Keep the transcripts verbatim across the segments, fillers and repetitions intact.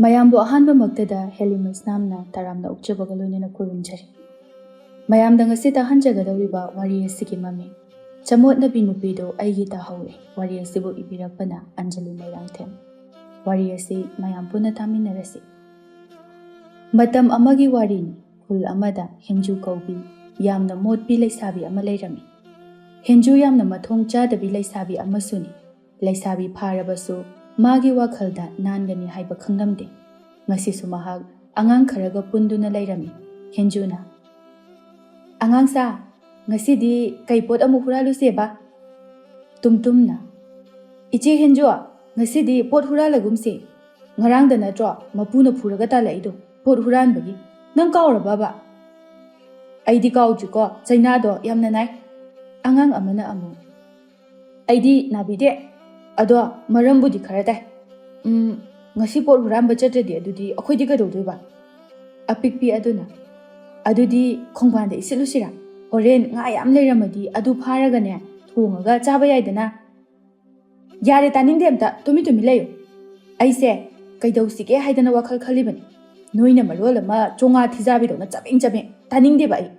ꯃꯌꯥꯝꯕꯨ ꯑꯍꯥꯟꯕꯃꯛꯇꯗ ꯍꯦꯂꯤꯃꯁꯅꯥꯝꯅ ꯇꯔꯥꯝꯅ ꯑꯣꯛꯆꯕꯒ ꯂꯣꯏꯅꯅ ꯈꯨꯔꯨꯝꯖꯔꯤ꯫ ꯃꯌꯥꯝꯗ ꯉꯁꯤ ꯇꯥꯍꯟꯖꯒꯗꯧꯔꯤꯕ ꯋꯥꯔꯤ ꯑꯁꯤꯒꯤ ꯃꯃꯤꯡ ꯆꯃꯣꯠꯅꯕꯤ ꯅꯨꯄꯤꯗꯨ ꯑꯩꯒꯤ ꯇꯥꯍꯧꯔꯦ꯫ ꯋꯥꯔꯤ ꯑꯁꯤꯕꯨ ꯏꯕꯤꯔꯛꯄꯅ ꯑꯟꯖꯂꯤ ꯃꯩꯔꯥꯡꯊꯦꯝ꯫ ꯋꯥꯔꯤ ꯑꯁꯤ ꯃꯌꯥꯝ ꯄꯨꯟꯅ ꯇꯥꯃꯤꯟꯅꯔꯁꯤ꯫ ꯃꯇꯝ ꯑꯃꯒꯤ ꯋꯥꯔꯤꯅꯤ꯫ ꯈꯨꯜ ꯑꯃꯗ ꯍꯦꯟꯖꯨ ꯀꯧꯕꯤ ꯌꯥꯝꯅ ꯃꯣꯠꯄꯤ ꯂꯩꯁꯥꯕꯤ ꯑꯃ ꯂꯩꯔꯝꯃꯤ꯫ ꯍꯦꯟꯖꯨ ꯌꯥꯝꯅ ꯃꯊꯣꯡ ꯆꯥꯗꯕꯤ ꯂꯩꯁꯥꯕꯤ ꯑꯃꯁꯨꯅꯤ꯫ ꯂꯩꯁꯥꯕꯤ ꯐꯥꯔꯕꯁꯨ ꯃꯥꯒꯤ ꯋꯥꯈꯜꯗ ꯅꯥꯟꯒꯅꯤ ꯍꯥꯏꯕ ꯈꯪꯂꯝꯗꯦ꯫ ꯉꯁꯤꯁꯨ ꯃꯍꯥꯛ ꯑꯉꯥꯡ ꯈꯔꯒ ꯄꯨꯟꯗꯨꯅ ꯂꯩꯔꯝꯃꯤ꯫ ꯍꯦꯟꯖꯨꯅ, "ꯑꯉꯥꯡꯁꯥ, ꯉꯁꯤꯗꯤ ꯀꯩ ꯄꯣꯠ ꯑꯃꯨꯛ ꯍꯨꯔꯥꯜꯂꯨꯁꯦꯕ?" ꯇꯨꯝꯇꯨꯝꯅ, "ꯏꯆꯦ ꯍꯦꯟꯖꯨ, ꯉꯁꯤꯗꯤ ꯄꯣꯠ ꯍꯨꯔꯥꯜꯂꯒꯨꯝꯁꯦ꯫ ꯉꯔꯥꯡꯗ ꯅꯠꯇ꯭ꯔꯣ ꯃꯄꯨꯅ ꯐꯨꯔꯒ ꯇꯥꯜꯂꯛꯏꯗꯣ ꯄꯣꯠ ꯍꯨꯔꯥꯟꯕꯒꯤ? ꯅꯪ ꯀꯥꯎꯔꯕꯕ?" "ꯑꯩꯗꯤ ꯀꯥꯎꯗ꯭ꯔꯤꯀꯣ, ꯆꯩꯅꯥꯗꯣ ꯌꯥꯝꯅ ꯅꯥꯏ꯫" ꯑꯉꯥꯡ ꯑꯃꯅ ꯑꯃꯨꯛ, "ꯑꯩꯗꯤ ꯅꯥꯕꯤꯗꯦ, ꯑꯗꯣ ꯃꯔꯝꯕꯨꯗꯤ ꯈꯔ ꯇꯥꯏ꯫ ꯎꯝ, ꯉꯁꯤ ꯄꯣꯠ ꯍꯨꯔꯥꯟꯕ ꯆꯠꯇ꯭ꯔꯗꯤ ꯑꯗꯨꯗꯤ ꯑꯩꯈꯣꯏꯗꯤ ꯀꯩꯗꯧꯗꯣꯏꯕ?" ꯑꯄꯤꯛꯄꯤ ꯑꯗꯨꯅ, "ꯑꯗꯨꯗꯤ ꯈꯣꯡꯕꯥꯟꯗ ꯏꯁꯤꯠꯂꯨꯁꯤꯔꯥ? ꯍꯣꯔꯦꯟ ꯉꯥ ꯌꯥꯝ ꯂꯩꯔꯝꯃꯗꯤ ꯑꯗꯨ ꯐꯥꯔꯒꯅꯦ ꯊꯣꯡꯉꯒ ꯆꯥꯕ ꯌꯥꯏꯗꯅ꯫" "ꯌꯥꯔꯦ, ꯇꯥꯅꯤꯡꯗꯦ, ꯑꯝꯇ ꯇꯨꯃꯤꯟ ꯇꯨꯃꯤꯟ ꯂꯩꯌꯨ꯫ ꯑꯩꯁꯦ ꯀꯩꯗꯧꯁꯤꯒꯦ ꯍꯥꯏꯗꯅ ꯋꯥꯈꯜ ꯈꯜꯂꯤꯕꯅꯤ꯫ ꯅꯣꯏꯅ ꯃꯔꯣꯜ ꯑꯃ ꯆꯣꯉꯥ ꯊꯤꯖꯥꯕꯤꯗꯧꯅ ꯆꯕꯦꯡ ꯆꯕꯦꯡ꯫ ꯇꯥꯅꯤꯡꯗꯦꯕ ꯑꯩ꯫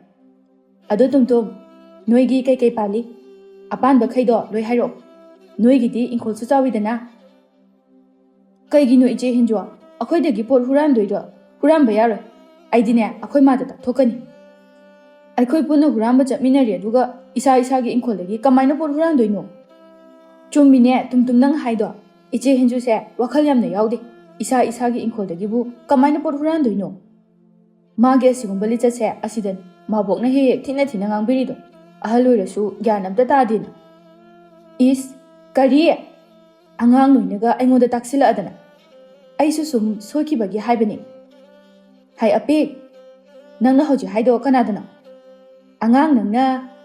ꯑꯗꯣ ꯇꯨꯝꯇꯨꯝ, ꯅꯣꯏꯒꯤ ꯀꯩꯀꯩ ꯄꯥꯜꯂꯤ? ꯑꯄꯥꯟꯕꯈꯩꯗꯣ ꯂꯣꯏ ꯍꯥꯏꯔꯛꯑꯣ꯫ ꯅꯣꯏꯒꯤꯗꯤ ꯏꯪꯈꯣꯜꯁꯨ ꯆꯥꯎꯋꯤꯗꯅ꯫" "ꯀꯩꯒꯤꯅꯣ ꯏꯆꯦ ꯍꯦꯟꯖꯨ? ꯑꯩꯈꯣꯏꯗꯒꯤ ꯄꯣꯠ ꯍꯨꯔꯥꯟꯗꯣꯏꯗꯣ? ꯍꯨꯔꯥꯟꯕ ꯌꯥꯔꯣꯏ꯫ ꯑꯩꯗꯤꯅꯦ ꯑꯩꯈꯣꯏ ꯃꯥꯗ ꯇꯥꯛꯊꯣꯛꯀꯅꯤ꯫ ꯑꯩꯈꯣꯏ ꯄꯨꯟꯅ ꯍꯨꯔꯥꯟꯕ ꯆꯠꯃꯤꯟꯅꯔꯦ, ꯑꯗꯨꯒ ꯏꯁꯥ ꯏꯁꯥꯒꯤ ꯏꯪꯈꯣꯜꯗꯒꯤ ꯀꯃꯥꯏꯅ ꯄꯣꯠ ꯍꯨꯔꯥꯟꯗꯣꯏꯅꯣ?" "ꯆꯨꯝꯃꯤꯅꯦ ꯇꯨꯝꯇꯨꯝ ꯅꯪ ꯍꯥꯏꯗꯣ꯫ ꯏꯆꯦ ꯍꯦꯟꯖꯨꯁꯦ ꯋꯥꯈꯜ ꯌꯥꯝꯅ ꯌꯥꯎꯗꯦ꯫ ꯏꯁꯥ ꯏꯁꯥꯒꯤ ꯏꯪꯈꯣꯜꯗꯒꯤꯕꯨ ꯀꯃꯥꯏꯅ ꯄꯣꯠ ꯍꯨꯔꯥꯟꯗꯣꯏꯅꯣ?" ꯃꯥꯒꯤ ꯑꯁꯤꯒꯨꯝꯕ ꯂꯤꯆꯠꯁꯦ ꯑꯁꯤꯗꯅꯤ ꯃꯥꯕꯣꯛꯅ ꯍꯦꯛ ꯍꯦꯛ ꯊꯤꯅ ꯊꯤꯅ ꯉꯥꯡꯕꯤꯔꯤꯗꯣ꯫ ꯑꯍꯜ ꯑꯣꯏꯔꯁꯨ ꯒ꯭ꯌꯥꯟ ꯑꯝꯇ ꯇꯥꯗꯦꯅ꯫ "ꯏꯁ, ꯀꯔꯤ? ꯑꯉꯥꯡ ꯅꯣꯏꯅꯒ ꯑꯩꯉꯣꯟꯗ ꯇꯥꯛꯁꯤꯜꯂꯛꯑꯗꯅ꯫ ꯑꯩꯁꯨ ꯁꯨꯝ ꯁꯣꯏꯈꯤꯕꯒꯤ ꯍꯥꯏꯕꯅꯤ꯫" "ꯍꯥꯏ ꯑꯄꯤꯛ, ꯅꯪꯅ ꯍꯧꯖꯤꯛ ꯍꯥꯏꯗꯣ ꯀꯅꯥꯗꯅꯣ? ꯑꯉꯥꯡ ꯅꯪꯅ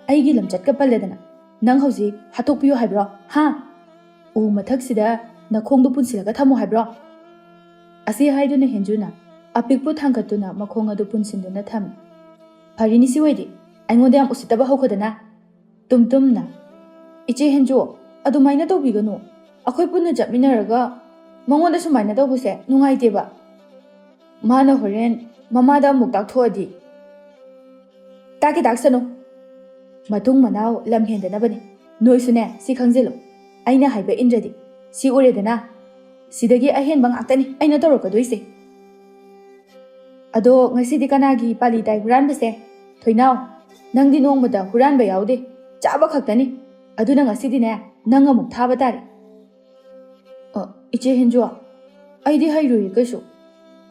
ꯑꯩꯒꯤ ꯂꯝꯆꯠꯀ ꯄꯜꯂꯦꯗꯅ, ꯅꯪ ꯍꯧꯖꯤꯛ ꯍꯥꯠꯇꯣꯛꯄꯤꯌꯨ ꯍꯥꯏꯕ꯭ꯔꯣ? ꯍꯥ? ꯎ ꯃꯊꯛꯁꯤꯗ ꯅꯈꯣꯡꯗꯣ ꯄꯨꯟꯁꯤꯜꯂꯒ ꯊꯝꯃꯣ ꯍꯥꯏꯕ꯭ꯔꯣ?" ꯑꯁꯤ ꯍꯥꯏꯗꯨꯅ ꯍꯦꯟꯖꯨꯅ ꯑꯄꯤꯛꯄꯨ ꯊꯥꯡꯒꯠꯇꯨꯅ ꯃꯈꯣꯡ ꯑꯗꯨ ꯄꯨꯟꯁꯤꯟꯗꯨꯅ ꯊꯝꯃꯤ꯫ "ꯐꯔꯤꯅꯤ ꯁꯤ ꯑꯣꯏꯗꯤ, ꯑꯩꯉꯣꯟꯗ ꯌꯥꯝ ꯎꯁꯤꯠꯇꯕ ꯍꯧꯈꯗꯅ꯫" ꯇꯨꯝꯇꯨꯝꯅ, "ꯏꯆꯦ ꯍꯦꯟꯖꯨ, ꯑꯗꯨꯃꯥꯏꯅ ꯇꯧꯕꯤꯒꯅꯨ꯫ ꯑꯩꯈꯣꯏ ꯄꯨꯟꯅ ꯆꯠꯃꯤꯟꯅꯔꯒ ꯃꯉꯣꯟꯗ ꯁꯨꯃꯥꯏꯅ ꯇꯧꯕꯁꯦ ꯅꯨꯡꯉꯥꯏꯇꯦꯕ꯫ ꯃꯥꯅ ꯍꯣꯔꯦꯟ ꯃꯃꯥꯗ ꯑꯃꯨꯛ ꯇꯥꯛꯊꯣꯛꯑꯗꯤ꯫ ꯇꯥꯛꯀꯦ ꯇꯥꯛꯁꯅꯨ꯫ ꯃꯇꯨꯡ ꯃꯅꯥꯎ ꯂꯝ ꯍꯦꯟꯗꯅꯕꯅꯤ꯫ ꯅꯣꯏꯁꯨꯅꯦ, ꯁꯤ ꯈꯪꯖꯤꯜꯂꯨ꯫ ꯑꯩꯅ ꯍꯥꯏꯕ ꯏꯟꯗ꯭ꯔꯗꯤ, ꯁꯤ ꯎꯔꯦꯗꯅ? ꯁꯤꯗꯒꯤ ꯑꯍꯦꯟꯕ ꯉꯥꯛꯇꯅꯤ ꯑꯩꯅ ꯇꯧꯔꯛꯀꯗꯣꯏꯁꯦ꯫ ꯑꯗꯣ ꯉꯁꯤꯗꯤ ꯀꯅꯥꯒꯤ ꯄꯥꯂꯤ ꯇꯥꯏ ꯍꯨꯔꯥꯟꯕꯁꯦ? ꯊꯣꯏꯅꯥꯎ, ꯅꯪꯗꯤ ꯅꯣꯡꯃꯇ ꯍꯨꯔꯥꯟꯕ ꯌꯥꯎꯗꯦ, ꯆꯥꯕ ꯈꯛꯇꯅꯤ꯫ ꯑꯗꯨꯅ ꯉꯁꯤꯗꯤꯅꯦ, ꯅꯪ ꯑꯃꯨꯛ ꯊꯥꯕ ꯇꯥꯔꯦ꯫ ꯑ, ꯏꯆꯦ ꯍꯦꯟꯖꯨ, ꯑꯩꯗꯤ ꯍꯩꯔꯣꯏꯌꯦ ꯀꯩꯁꯨ꯫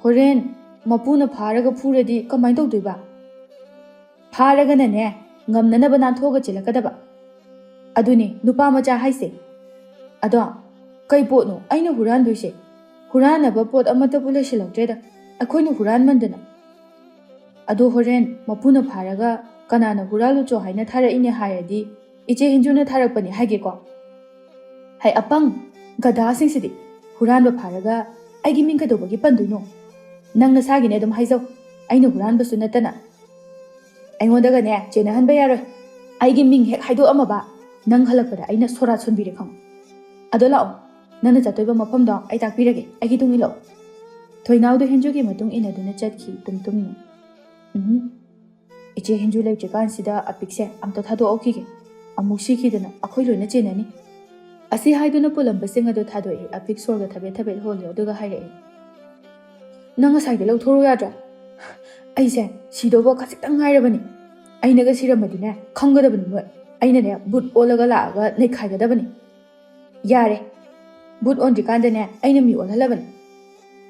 ꯍꯣꯔꯦꯟ ꯃꯄꯨꯅ ꯐꯥꯔꯒ ꯐꯨꯔꯗꯤ ꯀꯃꯥꯏꯅ ꯇꯧꯗꯣꯏꯕ? ꯐꯥꯔꯒꯅꯅꯦ, ꯉꯝꯅꯅꯕ ꯅꯥꯟꯊꯣꯛꯑꯒ ꯆꯦꯜꯂꯛꯀꯗꯕ꯫ ꯑꯗꯨꯅꯦ ꯅꯨꯄꯥ ꯃꯆꯥ ꯍꯥꯏꯁꯦ꯫ ꯑꯗꯣ ꯀꯩ ꯄꯣꯠꯅꯣ ꯑꯩꯅ ꯍꯨꯔꯥꯟꯗꯣꯏꯁꯦ? ꯍꯨꯔꯥꯟꯅꯕ ꯄꯣꯠ ꯑꯃꯠꯇꯕꯨ ꯂꯩꯁꯤꯜꯂꯛꯇ꯭ꯔꯦꯗ, ꯑꯩꯈꯣꯏꯅ ꯍꯨꯔꯥꯟꯃꯟꯗꯅ꯫ ꯑꯗꯣ ꯍꯣꯔꯦꯟ ꯃꯄꯨꯅ ꯐꯥꯔꯒ ꯀꯅꯥꯅ ꯍꯨꯔꯥꯜꯂꯨꯆꯣ ꯍꯥꯏꯅ ꯊꯥꯔꯛꯏꯅꯦ ꯍꯥꯏꯔꯗꯤ, ꯏꯆꯦ ꯍꯦꯟꯖꯨꯅ ꯊꯥꯔꯛꯄꯅꯤ ꯍꯥꯏꯒꯦꯀꯣ? ꯍꯩ ꯑꯄꯪ, ꯒꯙꯥꯁꯤꯡꯁꯤꯗꯤ! ꯍꯨꯔꯥꯟꯕ ꯐꯥꯔꯒ ꯑꯩꯒꯤ ꯃꯤꯡ ꯀꯩꯗꯧꯕꯒꯤ ꯄꯟꯗꯣꯏꯅꯣ? ꯅꯪ ꯅꯁꯥꯒꯤꯅꯦ ꯑꯗꯨꯝ ꯍꯥꯏꯖꯧ, ꯑꯩꯅ ꯍꯨꯔꯥꯟꯕꯁꯨ ꯅꯠꯇꯅ꯫ ꯑꯩꯉꯣꯟꯗꯒꯅꯦ ꯆꯦꯟꯅꯍꯟꯕ ꯌꯥꯔꯣꯏ꯫ ꯑꯩꯒꯤ ꯃꯤꯡ ꯍꯦꯛ ꯍꯥꯏꯗꯣꯛꯑꯝꯃꯕ, ꯅꯪ ꯍꯜꯂꯛꯄꯗ ꯑꯩꯅ ꯁꯣꯔꯥꯠ ꯁꯣꯟꯕꯤꯔꯦ ꯈꯪꯉꯨ꯫ ꯑꯗꯣ ꯂꯥꯛꯑꯣ, ꯅꯪꯅ ꯆꯠꯇꯣꯏꯕ ꯃꯐꯝꯗꯣ ꯑꯩ ꯇꯥꯛꯄꯤꯔꯒꯦ, ꯑꯩꯒꯤ ꯇꯨꯡ ꯏꯜꯂꯛꯑꯣ꯫ ꯊꯣꯏꯅꯥꯎꯗꯣ ꯍꯦꯟꯖꯨꯒꯤ ꯃꯇꯨꯡ ꯏꯟꯅꯗꯨꯅ ꯆꯠꯈꯤ ꯇꯨꯝ ꯇꯨꯝꯅ꯫ ꯎꯝ, ꯏꯆꯦ ꯍꯦꯟꯖꯨ ꯂꯩꯇ꯭ꯔꯤꯀꯥꯟꯁꯤꯗ ꯑꯄꯤꯛꯁꯦ ꯑꯝꯇ ꯊꯥꯗꯣꯛꯍꯧꯈꯤꯒꯦ꯫ ꯑꯃꯨꯛ ꯁꯤꯈꯤꯗꯅ ꯑꯩꯈꯣꯏ ꯂꯣꯏꯅ ꯆꯦꯟꯅꯅꯤ꯫ ꯑꯁꯤ ꯍꯥꯏꯗꯨꯅ ꯄꯨꯜꯂꯝꯕꯁꯤꯡ ꯑꯗꯨ ꯊꯥꯗꯣꯛꯏ꯫ ꯑꯄꯤꯛ ꯁꯣꯔꯒ ꯊꯕꯦꯠ ꯊꯕꯦꯠ ꯍꯣꯜꯂꯤ, ꯑꯗꯨꯒ ꯍꯥꯏꯔꯛꯏ, "ꯅꯪ ꯉꯁꯥꯏꯗ ꯂꯧꯊꯣꯔꯛꯎ ꯌꯥꯗ꯭ꯔꯥ? ꯑꯩꯁꯦ ꯁꯤꯗꯧꯕ ꯈꯖꯤꯛꯇꯪ ꯉꯥꯏꯔꯕꯅꯤ꯫ ꯑꯩꯅꯒ ꯁꯤꯔꯝꯃꯗꯤꯅꯦ, ꯈꯪꯒꯗꯕꯅꯤ ꯅꯣꯏ꯫ ꯑꯩꯅꯅꯦ, ꯕꯨꯠ ꯑꯣꯜꯂꯒ ꯂꯥꯛꯑꯒ ꯅꯩꯈꯥꯏꯒꯗꯕꯅꯤ꯫ ꯌꯥꯔꯦ, ꯕꯨꯠ ꯑꯣꯟꯗ꯭ꯔꯤꯀꯥꯟꯗꯅꯦ, ꯑꯩꯅ ꯃꯤ ꯑꯣꯜꯍꯜꯂꯕꯅꯤ꯫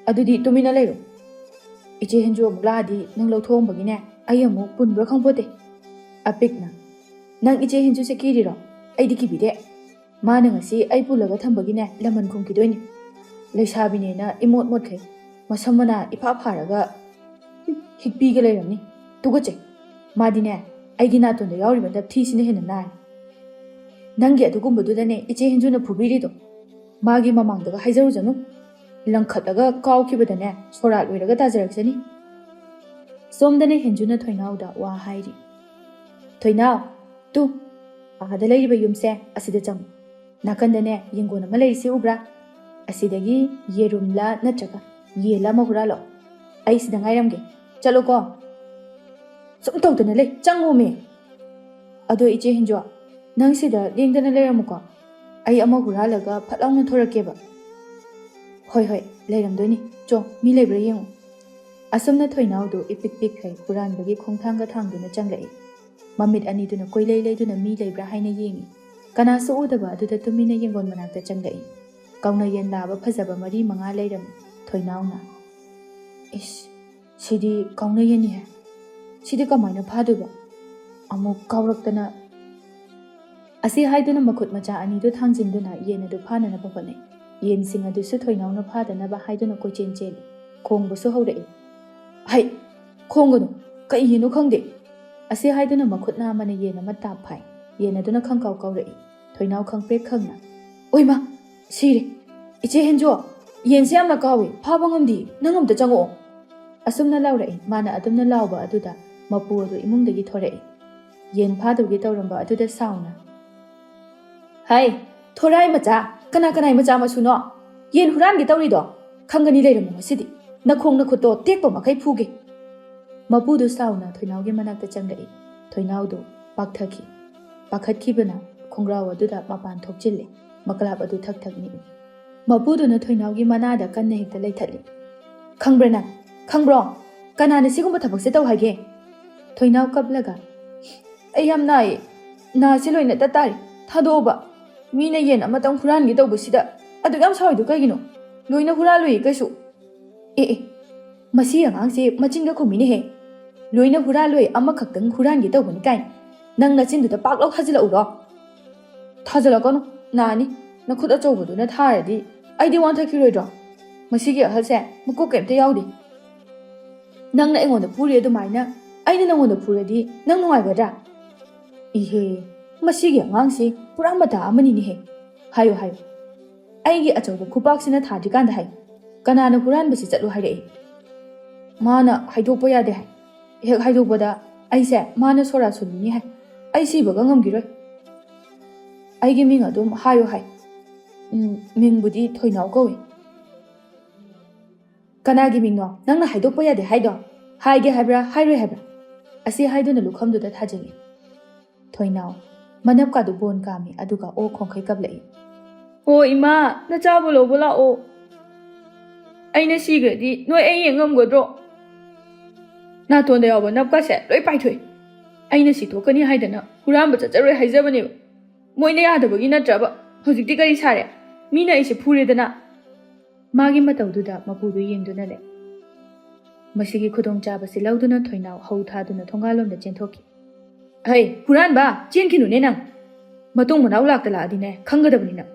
ꯑꯗꯨꯗꯤ ꯇꯨꯃꯤꯟꯅ ꯂꯩꯔꯣ꯫ ꯏꯆꯦ ꯍꯦꯟꯖꯨ ꯑꯃꯨꯛ ꯂꯥꯛꯑꯗꯤ ꯅꯪ ꯂꯧꯊꯣꯛꯑꯝꯕꯒꯤꯅꯦ, ꯑꯩ ꯑꯃꯨꯛ ꯄꯨꯟꯕ꯭ꯔꯥ ꯈꯪꯄꯣꯠꯇꯦ꯫" ꯑꯄꯤꯛꯅ, "ꯅꯪ ꯏꯆꯦ ꯍꯦꯟꯖꯨꯁꯦ ꯀꯤꯔꯤꯔꯣ? ꯑꯩꯗꯤ ꯀꯤꯕꯤꯗꯦ꯫ ꯃꯥꯅ ꯉꯁꯤ ꯑꯩ ꯄꯨꯜꯂꯒ ꯊꯝꯕꯒꯤꯅꯦ, ꯂꯃꯟ ꯈꯨꯝꯈꯤꯗꯣꯏꯅꯤ꯫ ꯂꯩꯁꯥꯕꯤꯅꯦꯅ ꯏꯃꯣꯠ ꯃꯣꯠꯈꯩ, ꯃꯁꯝ ꯃꯅꯥ ꯏꯐꯥ ꯐꯥꯔꯒ ꯍꯤꯛꯄꯤꯒ ꯂꯩꯔꯝꯅꯤ꯫ ꯇꯨꯒꯠꯆꯩ꯫ ꯃꯥꯗꯤꯅꯦ, ꯑꯩꯒꯤ ꯅꯥꯇꯣꯟꯗ ꯌꯥꯎꯔꯤꯕ ꯅꯞꯊꯤꯁꯤꯅ ꯍꯦꯟꯅ ꯅꯥꯏ꯫ ꯅꯪꯒꯤ ꯑꯗꯨꯒꯨꯝꯕꯗꯨꯗꯅꯦ ꯏꯆꯦ ꯍꯦꯟꯖꯨꯅ ꯐꯨꯕꯤꯔꯤꯗꯣ꯫ ꯃꯥꯒꯤ ꯃꯃꯥꯡꯗꯒ ꯍꯥꯏꯖꯔꯨꯖꯅꯨ꯫ ꯂꯪꯈꯠꯂꯒ ꯀꯥꯎꯈꯤꯕꯗꯅꯦ, ꯁꯣꯔꯥꯠ ꯂꯣꯏꯔꯒ ꯇꯥꯖꯔꯛꯆꯅꯤ꯫" ꯁꯣꯝꯗꯅꯦ ꯍꯦꯟꯖꯨꯅ ꯊꯣꯏꯅꯥꯎꯗ ꯋꯥ ꯍꯥꯏꯔꯤ꯫ "ꯊꯣꯏꯅꯥꯎ, ꯇꯨ, ꯑꯥꯗ ꯂꯩꯔꯤꯕ ꯌꯨꯝꯁꯦ, ꯑꯁꯤꯗ ꯆꯪꯉꯨ꯫ ꯅꯥꯀꯟꯗꯅꯦ ꯌꯦꯡꯒꯣꯟ ꯑꯃ ꯂꯩꯔꯤꯁꯦ ꯎꯕ꯭ꯔꯥ? ꯑꯁꯤꯗꯒꯤ ꯌꯦꯔꯨꯝꯂ ꯅꯠꯇ꯭ꯔꯒ ꯌꯦꯟꯂ ꯑꯃ ꯍꯨꯔꯥꯜꯂꯣ꯫ ꯑꯩ ꯁꯤꯗ ꯉꯥꯏꯔꯝꯒꯦ꯫ ꯆꯠꯂꯣꯀꯣ꯫ ꯁꯨꯝ ꯇꯧꯗꯅ ꯂꯩ, ꯆꯪꯉꯣꯃꯤ꯫ ꯑꯗꯣ ꯏꯆꯦ ꯍꯦꯟꯖꯣ, ꯅꯪ ꯁꯤꯗ ꯂꯦꯡꯗꯅ ꯂꯩꯔꯝꯃꯨꯀꯣ꯫ ꯑꯩ ꯑꯃ ꯍꯨꯔꯥꯜꯂꯒ ꯐꯠ ꯂꯥꯎꯅ ꯊꯣꯔꯛꯀꯦꯕ꯫ ꯍꯣꯏ, ꯍꯣꯏ, ꯂꯩꯔꯝꯗꯣꯏꯅꯤ꯫ ꯆꯣ, ꯃꯤ ꯂꯩꯕ꯭ꯔꯥ ꯌꯦꯡꯉꯨ꯫ ꯑꯁꯨꯝꯅ ꯊꯣꯏꯅꯥꯎꯗꯨ ꯏꯄꯤꯛ ꯄꯤꯛꯈꯩ ꯍꯨꯔꯥꯟꯕꯒꯤ ꯈꯣꯡꯊꯥꯡꯒ ꯊꯥꯡꯗꯨꯅ ꯆꯪꯂꯛꯏ꯫ ꯃꯃꯤꯠ ꯑꯅꯤꯗꯨꯅ ꯀꯣꯏꯂꯩ ꯂꯩꯗꯨꯅ ꯃꯤ ꯂꯩꯕ꯭ꯔꯥ ꯍꯥꯏꯅ ꯌꯦꯡꯏ꯫ ꯀꯅꯥꯁꯨ ꯎꯗꯕ ꯑꯗꯨꯗ ꯇꯨꯃꯤꯟꯅ ꯌꯦꯡꯒꯣꯟ ꯃꯅꯥꯛꯇ ꯆꯪꯂꯛꯏ꯫ ꯀꯥꯎꯅ ꯌꯦꯟ ꯂꯥꯕ ꯐꯖꯕ ꯃꯔꯤ ꯃꯉꯥ ꯂꯩꯔꯝꯃꯤ꯫ ꯊꯣꯏꯅꯥꯎꯅ, "ꯏꯁ, ꯁꯤꯗꯤ ꯀꯥꯎꯅ ꯌꯦꯟꯅꯤꯍꯦ꯫ ꯁꯤꯗꯤ ꯀꯃꯥꯏꯅ ꯐꯥꯗꯣꯏꯕ?" ꯑꯃꯨꯛ ꯀꯥꯎꯔꯛꯇꯅ, ꯑꯁꯤ ꯍꯥꯏꯗꯨꯅ ꯃꯈꯨꯠ ꯃꯆꯥ ꯑꯅꯤꯗꯨ ꯊꯥꯡꯖꯤꯟꯗꯨꯅ ꯌꯦꯟ ꯑꯗꯨ ꯐꯥꯅꯅꯕ ꯍꯣꯠꯅꯩ꯫ ꯌꯦꯟꯁꯤꯡ ꯑꯗꯨꯁꯨ ꯊꯣꯏꯅꯥꯎꯅ ꯐꯥꯗꯅꯕ ꯍꯥꯏꯗꯨꯅ ꯀꯣꯏꯆꯦꯟ ꯆꯦꯜꯂꯤ꯫ ꯈꯣꯡꯕꯁꯨ ꯍꯧꯔꯛꯏ꯫ "ꯍꯩ! ꯈꯣꯡꯒꯅꯨ! ꯀꯩ ꯌꯦꯟꯅꯣ ꯈꯪꯗꯦ!" ꯑꯁꯤ ꯍꯥꯏꯗꯨꯅ ꯃꯈꯨꯠ ꯅꯥꯝꯃꯅ ꯌꯦꯟ ꯑꯃ ꯇꯥꯞ ꯐꯥꯏ꯫ ꯌꯦꯟ ꯑꯗꯨꯅ ꯈꯪꯀꯥꯎ ꯀꯥꯎꯔꯛꯏ꯫ ꯊꯣꯏꯅꯥꯎ ꯈꯪꯄ꯭ꯔꯦꯛ ꯈꯪꯅ, "ꯑꯣꯏꯃ! ꯁꯤꯔꯦ! ꯏꯆꯦ ꯍꯦꯟꯖꯣ! ꯌꯦꯟꯁꯦ ꯌꯥꯝꯅ ꯀꯥꯎꯏ! ꯐꯥꯕ ꯉꯝꯗꯦ! ꯅꯪ ꯑꯝꯇ ꯆꯪꯉꯛꯑꯣ!" ꯑꯁꯨꯝꯅ ꯂꯥꯎꯔꯛꯏ꯫ ꯃꯥꯅ ꯑꯗꯨꯝꯅ ꯂꯥꯎꯕ ꯑꯗꯨꯗ ꯃꯄꯨ ꯑꯗꯨ ꯏꯃꯨꯡꯗꯒꯤ ꯊꯣꯔꯛꯏ꯫ ꯌꯦꯟ ꯐꯥꯗꯧꯒꯦ ꯇꯧꯔꯝꯕ ꯑꯗꯨꯗ ꯁꯥꯎꯅ, "ꯍꯩ, ꯊꯣꯔꯥꯏ ꯃꯆꯥ! ꯀꯅꯥ ꯀꯅꯥꯏ ꯃꯆꯥ ꯃꯁꯨꯅꯣ? ꯌꯦꯟ ꯍꯨꯔꯥꯟꯒꯦ ꯇꯧꯔꯤꯗꯣ? ꯈꯪꯒꯅꯤ ꯂꯩꯔꯝꯃꯣ ꯉꯁꯤꯗꯤ! ꯅꯈꯣꯡ ꯅꯈꯨꯠꯇꯣ ꯇꯦꯛꯄ ꯃꯈꯩ ꯐꯨꯒꯦ!" ꯃꯄꯨꯗꯨ ꯁꯥꯎꯅ ꯊꯣꯏꯅꯥꯎꯒꯤ ꯃꯅꯥꯛꯇ ꯆꯪꯂꯛꯏ꯫ ꯊꯣꯏꯅꯥꯎꯗꯨ ꯄꯥꯛꯊꯈꯤ꯫ ꯄꯥꯈꯠꯈꯤꯕꯅ ꯈꯣꯡꯒ꯭ꯔꯥꯎ ꯑꯗꯨꯗ ꯃꯄꯥꯟ ꯊꯣꯛꯆꯤꯜꯂꯦ꯫ ꯃꯀ꯭ꯂꯥꯞ ꯑꯗꯨ ꯊꯛ ꯊꯛ ꯅꯤꯛꯏ꯫ ꯃꯄꯨꯗꯨꯅ ꯊꯣꯏꯅꯥꯎꯒꯤ ꯃꯅꯥꯗ ꯀꯟꯅ ꯍꯦꯛꯇ ꯂꯩꯊꯠꯂꯤ꯫ "ꯈꯪꯕ꯭ꯔꯥ ꯅꯪ? ꯈꯪꯕ꯭ꯔꯣ? ꯀꯅꯥꯅ ꯁꯤꯒꯨꯝꯕ ꯊꯕꯛꯁꯦ ꯇꯧ ꯍꯥꯏꯒꯦ?" ꯊꯣꯏꯅꯥꯎ ꯀꯞꯂꯒ, "ꯑꯩ ꯌꯥꯝ ꯅꯥꯏꯌꯦ꯫ ꯅꯥꯁꯦ ꯂꯣꯏꯅ ꯇꯠ ꯇꯥꯔꯦ꯫ ꯊꯥꯗꯣꯛꯑꯣꯕ꯫ ꯃꯤꯅ ꯌꯦꯟ ꯑꯃꯇꯪ ꯍꯨꯔꯥꯟꯒꯦ ꯇꯧꯕꯁꯤꯗ ꯑꯗꯨꯛ ꯌꯥꯝ ꯁꯥꯎꯔꯤꯗꯣ ꯀꯩꯒꯤꯅꯣ? ꯂꯣꯏꯅ ꯍꯨꯔꯥꯜꯂꯨꯏ ꯀꯩꯁꯨ꯫ ꯑꯦ, ꯑꯦ, ꯃꯁꯤ ꯑꯉꯥꯡꯁꯦ ꯃꯆꯤꯟꯒ ꯈꯨꯝꯃꯤꯅꯦꯍꯦ꯫ ꯂꯣꯏꯅ ꯍꯨꯔꯥꯜꯂꯣꯏ, ꯑꯃꯈꯛꯇꯪ ꯍꯨꯔꯥꯟꯒꯦ ꯇꯧꯕꯅꯤ ꯀꯥꯏꯅ꯫ ꯅꯪ ꯅꯆꯤꯟꯗꯨꯗ ꯄꯥꯛ ꯂꯥꯎ ꯊꯥꯖꯤꯜꯂꯛꯎꯔꯣ?" "ꯊꯥꯖꯤꯜꯂꯛꯀꯅꯨ, ꯅꯥꯅꯤ꯫ ꯅꯈꯨꯠ ꯑꯆꯧꯕꯗꯨꯅ ꯊꯥꯔꯗꯤ ꯑꯩꯗꯤ ꯋꯥꯟꯊꯈꯤꯔꯣꯏꯗ꯭ꯔꯣ? ꯃꯁꯤꯒꯤ ꯑꯍꯜꯁꯦ ꯃꯀꯣꯛ ꯀꯩꯝꯇ ꯌꯥꯎꯗꯦ꯫ ꯅꯪꯅ ꯑꯩꯉꯣꯟꯗ ꯐꯨꯔꯤ ꯑꯗꯨꯃꯥꯏꯅ ꯑꯩꯅ ꯅꯪꯉꯣꯟꯗ ꯐꯨꯔꯗꯤ ꯅꯪ ꯅꯨꯡꯉꯥꯏꯒꯗ꯭ꯔꯥ? ꯏꯍꯦ, ꯃꯁꯤꯒꯤ ꯑꯉꯥꯡꯁꯤ ꯄꯨꯔꯥ ꯃꯇꯥ ꯑꯃꯅꯤꯅꯦꯍꯦ꯫ ꯍꯥꯏꯌꯨ, ꯍꯥꯏꯌꯨ꯫ ꯑꯩꯒꯤ ꯑꯆꯧꯕ ꯈꯨꯄꯥꯛꯁꯤꯅ ꯊꯥꯗ꯭ꯔꯤꯀꯥꯟꯗ ꯍꯥꯏꯌꯨ꯫ ꯀꯅꯥꯅ ꯍꯨꯔꯥꯟꯕꯁꯤ ꯆꯠꯂꯨ ꯍꯥꯏꯔꯛꯏ?" "ꯃꯥꯅ ꯍꯥꯏꯗꯣꯛꯄ ꯌꯥꯗꯦ ꯍꯥꯏ꯫ ꯍꯦꯛ ꯍꯥꯏꯗꯣꯛꯄꯗ ꯑꯩꯁꯦ ꯃꯥꯅ ꯁꯣꯔꯥ ꯁꯨꯅꯤꯅꯤ ꯍꯥꯏ꯫ ꯑꯩ ꯁꯤꯕꯒ ꯉꯝꯈꯤꯔꯣꯏ꯫ ꯑꯩꯒꯤ ꯃꯤꯡ ꯑꯗꯨꯝ ꯍꯥꯏꯌꯨ ꯍꯥꯏ꯫" ꯎꯝ, ꯃꯤꯡꯕꯨꯗꯤ ꯊꯣꯏꯅꯥꯎ ꯀꯧꯏ꯫ ꯀꯅꯥꯒꯤ ꯃꯤꯡꯅꯣ ꯅꯪꯅ ꯍꯥꯏꯗꯣꯛꯄ ꯌꯥꯗꯦ ꯍꯥꯏꯗꯣ? ꯍꯥꯏꯒꯦ ꯍꯥꯏꯕ꯭ꯔꯥ, ꯍꯥꯏꯔꯣꯏ ꯍꯥꯏꯕ꯭ꯔꯥ? ꯑꯁꯤ ꯍꯥꯏꯗꯨꯅ ꯂꯨꯈꯝꯗꯨꯗ ꯊꯥꯖꯤꯜꯂꯤ꯫ ꯊꯣꯏꯅꯥꯎ ꯃꯅꯞꯀꯥꯗꯨ ꯕꯣꯟ ꯀꯥꯝꯃꯤ, ꯑꯗꯨꯒ ꯑꯣꯛ ꯈꯣꯡꯈꯩ ꯀꯞꯂꯛꯏ꯫ "ꯍꯣ ꯏꯃꯥ, ꯅꯆꯥꯕꯨ ꯂꯧꯕ ꯂꯥꯛꯑꯣ꯫ ꯑꯩꯅ ꯁꯤꯈ꯭ꯔꯗꯤ ꯅꯣꯏ ꯑꯩ ꯌꯦꯡ ꯉꯝꯒꯗ꯭ꯔꯣ? ꯅꯥꯇꯣꯟꯗ ꯌꯥꯎꯕ ꯅꯞꯀꯥꯁꯦ ꯂꯣꯏ ꯄꯥꯏꯊꯣꯛꯏ꯫ ꯑꯩꯅ ꯁꯤ ꯊꯣꯛꯀꯅꯤ ꯍꯥꯏꯗꯅ ꯍꯨꯔꯥꯟꯕ ꯆꯠꯆꯔꯣꯏ ꯍꯥꯏꯖꯕꯅꯦꯕ꯫ ꯃꯣꯏꯅ ꯌꯥꯗꯕꯒꯤ ꯅꯠꯇ꯭ꯔꯕ? ꯍꯧꯖꯤꯛꯇꯤ ꯀꯔꯤ ꯁꯥꯔꯦ? ꯃꯤꯅ ꯑꯩꯁꯦ ꯐꯨꯔꯦꯗꯅ꯫" ꯃꯥꯒꯤ ꯃꯇꯧꯗꯨꯗ ꯃꯄꯨꯗꯨ ꯌꯦꯡꯗꯨꯅ ꯂꯩ꯫ ꯃꯁꯤꯒꯤ ꯈꯨꯗꯣꯡꯆꯥꯕꯁꯤ ꯂꯧꯗꯨꯅ ꯊꯣꯏꯅꯥꯎ ꯍꯧ ꯊꯥꯗꯨꯅ ꯊꯣꯡꯒꯥꯜꯂꯣꯝꯗ ꯆꯦꯟꯊꯣꯛꯈꯤ꯫ "ꯍꯩ, ꯍꯨꯔꯥꯟꯕ, ꯆꯦꯟꯈꯤꯅꯨꯅꯦ ꯅꯪ꯫ ꯃꯇꯨꯡ ꯃꯅꯥꯎ ꯂꯥꯛꯇ ꯂꯥꯛꯑꯗꯤꯅꯦ, ꯈꯪꯒꯗꯕꯅꯤ ꯅꯪ꯫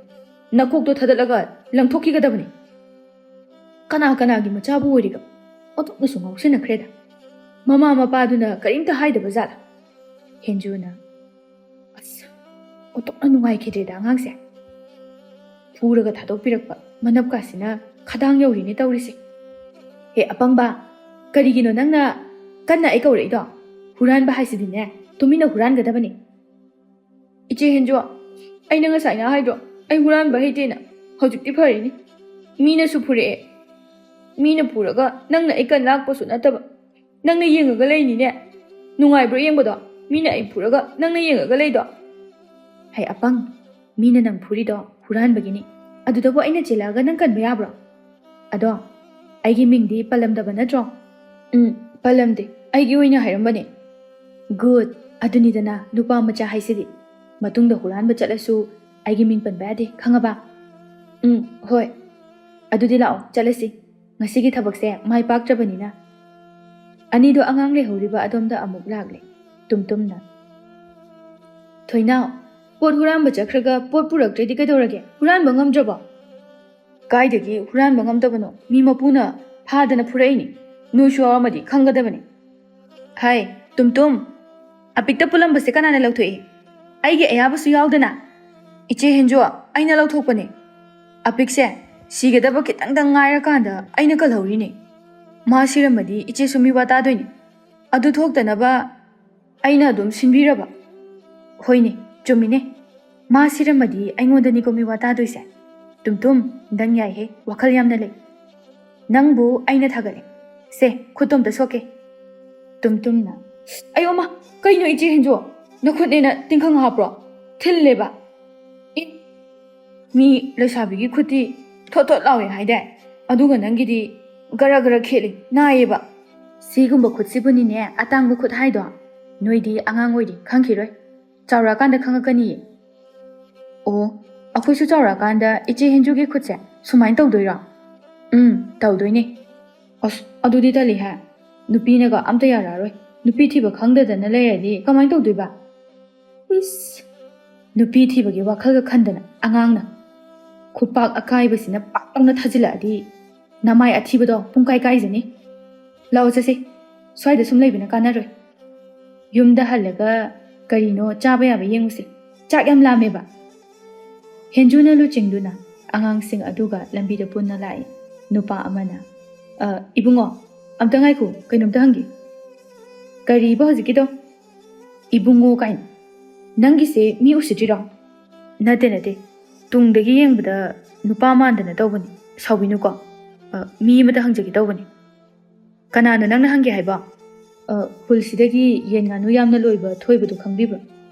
ꯅꯀꯣꯛꯇꯣ ꯊꯥꯗꯠꯂꯒ ꯂꯪꯊꯣꯛꯈꯤꯒꯗꯕꯅꯤ꯫ ꯀꯅꯥ ꯀꯅꯥꯒꯤ ꯃꯆꯥꯕꯨ ꯑꯣꯏꯔꯤꯕ? ꯑꯣꯟꯊꯣꯛꯅꯁꯨ ꯉꯥꯎꯁꯤꯟꯅꯈ꯭ꯔꯦꯗ꯫ ꯃꯃꯥ ꯃꯄꯥꯗꯨꯅ ꯀꯔꯤꯝꯇ ꯍꯥꯏꯗꯕ ꯖꯥꯠꯂ?" ꯍꯦꯟꯖꯨꯅ, "ꯑꯁ, ꯑꯣꯟꯊꯣꯛꯅ ꯅꯨꯡꯉꯥꯏꯈꯤꯗ꯭ꯔꯦꯗ ꯑꯉꯥꯡꯁꯦ꯫ ꯐꯨꯔꯒ ꯊꯥꯗꯣꯛꯄꯤꯔꯛꯄ ꯃꯅꯞꯀꯥꯁꯤꯅ ꯈꯗꯥꯡ ꯌꯧꯔꯤꯅꯦ ꯇꯧꯔꯤꯁꯦ꯫ ꯍꯦ ꯑꯄꯪꯕ, ꯀꯔꯤꯒꯤꯅꯣ ꯅꯪꯅ ꯀꯟꯅ ꯑꯩ ꯀꯧꯔꯛꯏꯗꯣ? ꯍꯨꯔꯥꯟꯕ ꯍꯥꯏꯁꯤꯗꯤꯅꯦ, ꯇꯨꯃꯤꯟꯅ ꯍꯨꯔꯥꯟꯒꯗꯕꯅꯤ꯫" "ꯏꯆꯦ ꯍꯦꯟꯖꯣ, ꯑꯩꯅ ꯉꯁꯥꯏꯅ ꯍꯥꯏꯗ꯭ꯔꯣ ꯑꯩ ꯍꯨꯔꯥꯟꯕ ꯍꯩꯇꯦꯅ? ꯍꯧꯖꯤꯛꯇꯤ ꯐꯔꯤꯅꯤ꯫ ꯃꯤꯅꯁꯨ ꯐꯨꯔꯛꯑꯦ꯫ ꯃꯤꯅ ꯐꯨꯔꯒ ꯅꯪꯅ ꯑꯩ ꯀꯟ ꯂꯥꯛꯄꯁꯨ ꯅꯠꯇꯕ꯫ ꯅꯪꯅ ꯌꯦꯡꯉꯒ ꯂꯩꯅꯤꯅꯦ꯫ ꯅꯨꯡꯉꯥꯏꯕ꯭ꯔꯣ ꯌꯦꯡꯕꯗꯣ? ꯃꯤꯅ ꯑꯩ ꯐꯨꯔꯒ ꯅꯪꯅ ꯌꯦꯡꯉꯒ ꯂꯩꯗꯣ?" "ꯍꯩ ꯑꯄꯪ, ꯃꯤꯅ ꯅꯪ ꯐꯨꯔꯤꯗꯣ ꯍꯨꯔꯥꯟꯕꯒꯤꯅꯤ꯫ ꯑꯗꯨꯗꯕꯨ ꯑꯩꯅ ꯆꯦꯜꯂꯛꯑꯒ ꯅꯪ ꯀꯟꯕ ꯌꯥꯕ꯭ꯔꯣ? ꯑꯗꯣ ꯑꯩꯒꯤ ꯃꯤꯡꯗꯤ ꯄꯜꯂꯝꯗꯕ ꯅꯠꯇ꯭ꯔꯣ?" "ꯎꯝ, ꯄꯜꯂꯝꯗꯦ꯫ ꯑꯩꯒꯤ ꯑꯣꯏꯅ ꯍꯥꯏꯔꯝꯕꯅꯦ꯫" "Good꯫ ꯑꯗꯨꯅꯤꯗꯅ ꯅꯨꯄꯥ ꯃꯆꯥ ꯍꯥꯏꯁꯤꯗꯤ꯫ ꯃꯇꯨꯡꯗ ꯍꯨꯔꯥꯟꯕ ꯆꯠꯂꯁꯨ ꯑꯩꯒꯤ ꯃꯤꯡ ꯄꯟꯕ ꯌꯥꯗꯦ, ꯈꯪꯉꯕ?" "ꯎꯝ, ꯍꯣꯏ꯫ ꯑꯗꯨꯗꯤ ꯂꯥꯛꯑꯣ, ꯆꯠꯂꯁꯤ꯫ ꯉꯁꯤꯒꯤ ꯊꯕꯛꯁꯦ ꯃꯥꯏ ꯄꯥꯛꯇ꯭ꯔꯕꯅꯤꯅ꯫" ꯑꯅꯤꯗꯣ ꯑꯉꯥꯡ ꯂꯩꯍꯧꯔꯤꯕ ꯑꯗꯣꯝꯗ ꯑꯃꯨꯛ ꯂꯥꯛꯂꯦ꯫ ꯇꯨꯝꯇꯨꯝꯅ, "ꯊꯣꯏꯅꯥꯎ, ꯄꯣꯠ ꯍꯨꯔꯥꯟꯕ ꯆꯠꯈ꯭ꯔꯒ ꯄꯣꯠ ꯄꯨꯔꯛꯇ꯭ꯔꯗꯤ ꯀꯩꯗꯧꯔꯒꯦ? ꯍꯨꯔꯥꯟꯕ ꯉꯝꯗ꯭ꯔꯕꯣ?" "ꯀꯥꯏꯗꯒꯤ ꯍꯨꯔꯥꯟꯕ ꯉꯝꯗꯕꯅꯣ? ꯃꯤ ꯃꯄꯨꯅ ꯐꯥꯗꯅ ꯐꯨꯔꯛꯏꯅꯤ꯫ ꯅꯣꯏꯁꯨ ꯌꯥꯎꯔꯝꯃꯗꯤ ꯈꯪꯒꯗꯕꯅꯤ꯫" "ꯍꯥꯏ, ꯇꯨꯝꯇꯨꯝ, ꯑꯄꯤꯛꯇ ꯄꯨꯜꯂꯝꯕꯁꯦ ꯀꯅꯥꯅ ꯂꯧꯊꯣꯛꯏ? ꯑꯩꯒꯤ ꯑꯌꯥꯕꯁꯨ ꯌꯥꯎꯗꯅ?" "ꯏꯆꯦ ꯍꯦꯟꯖꯣ, ꯑꯩꯅ ꯂꯧꯊꯣꯛꯄꯅꯦ꯫ ꯑꯄꯤꯛꯁꯦ ꯁꯤꯒꯗꯕ ꯈꯤꯇꯪꯗꯪ ꯉꯥꯏꯔꯀꯥꯟꯗ ꯑꯩꯅ ꯀꯜꯍꯧꯔꯤꯅꯦ꯫ ꯃꯥ ꯁꯤꯔꯝꯃꯗꯤ ꯏꯆꯦꯁꯨ ꯃꯤꯋꯥ ꯇꯥꯗꯣꯏꯅꯦ꯫ ꯑꯗꯨ ꯊꯣꯛꯇꯅꯕ ꯑꯩꯅ ꯑꯗꯨꯝ ꯁꯤꯟꯕꯤꯔꯕ꯫" "ꯍꯣꯏꯅꯦ, ꯆꯨꯝꯃꯤꯅꯦ꯫ ꯃꯥ ꯁꯤꯔꯝꯃꯗꯤ ꯑꯩꯉꯣꯟꯗꯅꯤꯀꯣ ꯃꯤꯋꯥ ꯇꯥꯗꯣꯏꯁꯦ꯫ "ꯇꯨꯝꯇꯨꯝ, ꯅꯪ ꯌꯥꯏꯍꯦ, ꯋꯥꯈꯜ ꯌꯥꯝꯅ ꯂꯩ꯫ ꯅꯪꯕꯨ ꯑꯩꯅ ꯊꯥꯒꯠꯂꯦ꯫ ꯁꯦ, ꯈꯨꯠꯇꯣ ꯑꯝꯇ ꯁꯣꯛꯀꯦ꯫" ꯇꯨꯝꯇꯨꯝꯅ, "ꯑꯌꯣꯃ, ꯀꯩꯅꯣ ꯏꯆꯦ ꯍꯦꯟꯖꯨ? ꯅꯈꯨꯠꯅꯦꯅ ꯇꯤꯡꯈꯪ ꯍꯥꯞꯄ꯭ꯔꯣ? ꯊꯤꯜꯂꯦꯕ꯫ ꯑꯦ, ꯃꯤ ꯂꯩꯁꯥꯕꯤꯒꯤ ꯈꯨꯠꯇꯤ ꯊꯣꯠ ꯊꯣꯠ ꯂꯥꯎꯋꯦ ꯍꯥꯏꯗꯥꯏ? ꯑꯗꯨꯒ ꯅꯪꯒꯤꯗꯤ ꯒꯔ ꯒꯔ ꯈꯦꯠꯂꯤ, ꯅꯥꯏꯌꯦꯕ꯫" "ꯁꯤꯒꯨꯝꯕ ꯈꯨꯠꯁꯤꯕꯨꯅꯤꯅꯦ ꯑꯇꯥꯡꯕ ꯈꯨꯠ ꯍꯥꯏꯗꯣ꯫ ꯅꯣꯏꯗꯤ ꯑꯉꯥꯡ ꯑꯣꯏꯔꯤ, ꯈꯪꯈꯤꯔꯣꯏ꯫ ꯆꯥꯎꯔꯛꯑꯀꯥꯟꯗ ꯈꯪꯉꯛꯀꯅꯤꯌꯦ꯫" "ꯑꯣ, ꯑꯩꯈꯣꯏꯁꯨ ꯆꯥꯎꯔꯛꯑꯀꯥꯟꯗ ꯏꯆꯦ ꯍꯦꯟꯖꯨꯒꯤ ꯈꯨꯠꯁꯦ ꯁꯨꯃꯥꯏꯅ ꯇꯧꯗꯣꯏꯔꯣ?" "ꯎꯝ, ꯇꯧꯗꯣꯏꯅꯦ꯫" "ꯑꯁ, ꯑꯗꯨꯗꯤ ꯇꯜꯂꯤꯍꯦ꯫ ꯅꯨꯄꯤꯅꯒ ꯑꯝꯇ ꯌꯥꯔꯛꯑꯔꯣꯏ꯫ ꯅꯨꯄꯤ ꯊꯤꯕ ꯈꯪꯗꯗꯅ ꯂꯩꯔꯗꯤ ꯀꯃꯥꯏꯅ ꯇꯧꯗꯣꯏꯕ?" "ꯏꯁ, ꯅꯨꯄꯤ ꯊꯤꯕꯒꯤ ꯋꯥꯈꯜꯒ ꯈꯟꯗꯅ ꯑꯉꯥꯡꯅ꯫ ꯈꯨꯄꯥꯛ ꯑꯀꯥꯏꯕꯁꯤꯅ ꯄꯥꯛ ꯂꯥꯎꯅ ꯊꯥꯖꯤꯜꯂꯛꯑꯗꯤ ꯅꯃꯥꯏ ꯑꯊꯤꯕꯗꯣ ꯄꯨꯡꯀꯥꯏ ꯀꯥꯏꯖꯅꯤ꯫ ꯂꯥꯛꯑꯣ ꯆꯠꯁꯤ, ꯁ꯭ꯋꯥꯏꯗ ꯁꯨꯝ ꯂꯩꯕꯅ ꯀꯥꯟꯅꯔꯣꯏ꯫ ꯌꯨꯝꯗ ꯍꯜꯂꯒ ꯀꯔꯤꯅꯣ ꯆꯥꯕ ꯌꯥꯕ ꯌꯦꯡꯉꯨꯁꯤ꯫ ꯆꯥꯛ ꯌꯥꯝ ꯂꯥꯝꯃꯦꯕ꯫" ꯍꯦꯟꯖꯨꯅ ꯂꯨꯆꯤꯡꯗꯨꯅ ꯑꯉꯥꯡꯁꯤꯡ ꯑꯗꯨꯒ ꯂꯝꯕꯤꯗ ꯄꯨꯟꯅ ꯂꯥꯛꯏ꯫ ꯅꯨꯄꯥ ꯑꯃꯅ, "ꯑ, ꯏꯕꯨꯡꯉꯣ, ꯑꯝꯇ ꯉꯥꯏꯈꯣ, ꯀꯩꯅꯣꯝꯇ ꯍꯪꯒꯦ꯫" "ꯀꯔꯤꯕ ꯍꯧꯖꯤꯛꯀꯤꯗꯣ? ꯏꯕꯨꯡꯉꯣ ꯀꯥꯏꯅ꯫ ꯅꯪꯒꯤꯁꯦ ꯃꯤ ꯎꯁꯤꯠꯇ꯭ꯔꯤꯔꯣ?" "ꯅꯠꯇꯦ, ꯅꯠꯇꯦ꯫ ꯇꯨꯡꯗꯒꯤ ꯌꯦꯡꯕꯗ ꯅꯨꯄꯥ ꯃꯥꯟꯗꯅ ꯇꯧꯕꯅꯤ꯫ ꯁꯥꯎꯕꯤꯅꯨꯀꯣ꯫ ꯑ, ꯃꯤ ꯑꯃꯗ ꯍꯪꯖꯒꯦ ꯇꯧꯕꯅꯤ꯫" "ꯀꯅꯥꯅꯣ ꯅꯪꯅ ꯍꯪꯒꯦ ꯍꯥꯏꯕꯣ?" "ꯑ, ꯈꯨꯜꯁꯤꯗꯒꯤ ꯌꯦꯟ ꯉꯥꯅꯨ ꯌꯥꯝꯅ ꯂꯣꯏꯕ ꯊꯣꯏꯕꯗꯨ ꯈꯪꯕꯤꯕ꯭ꯔꯣ?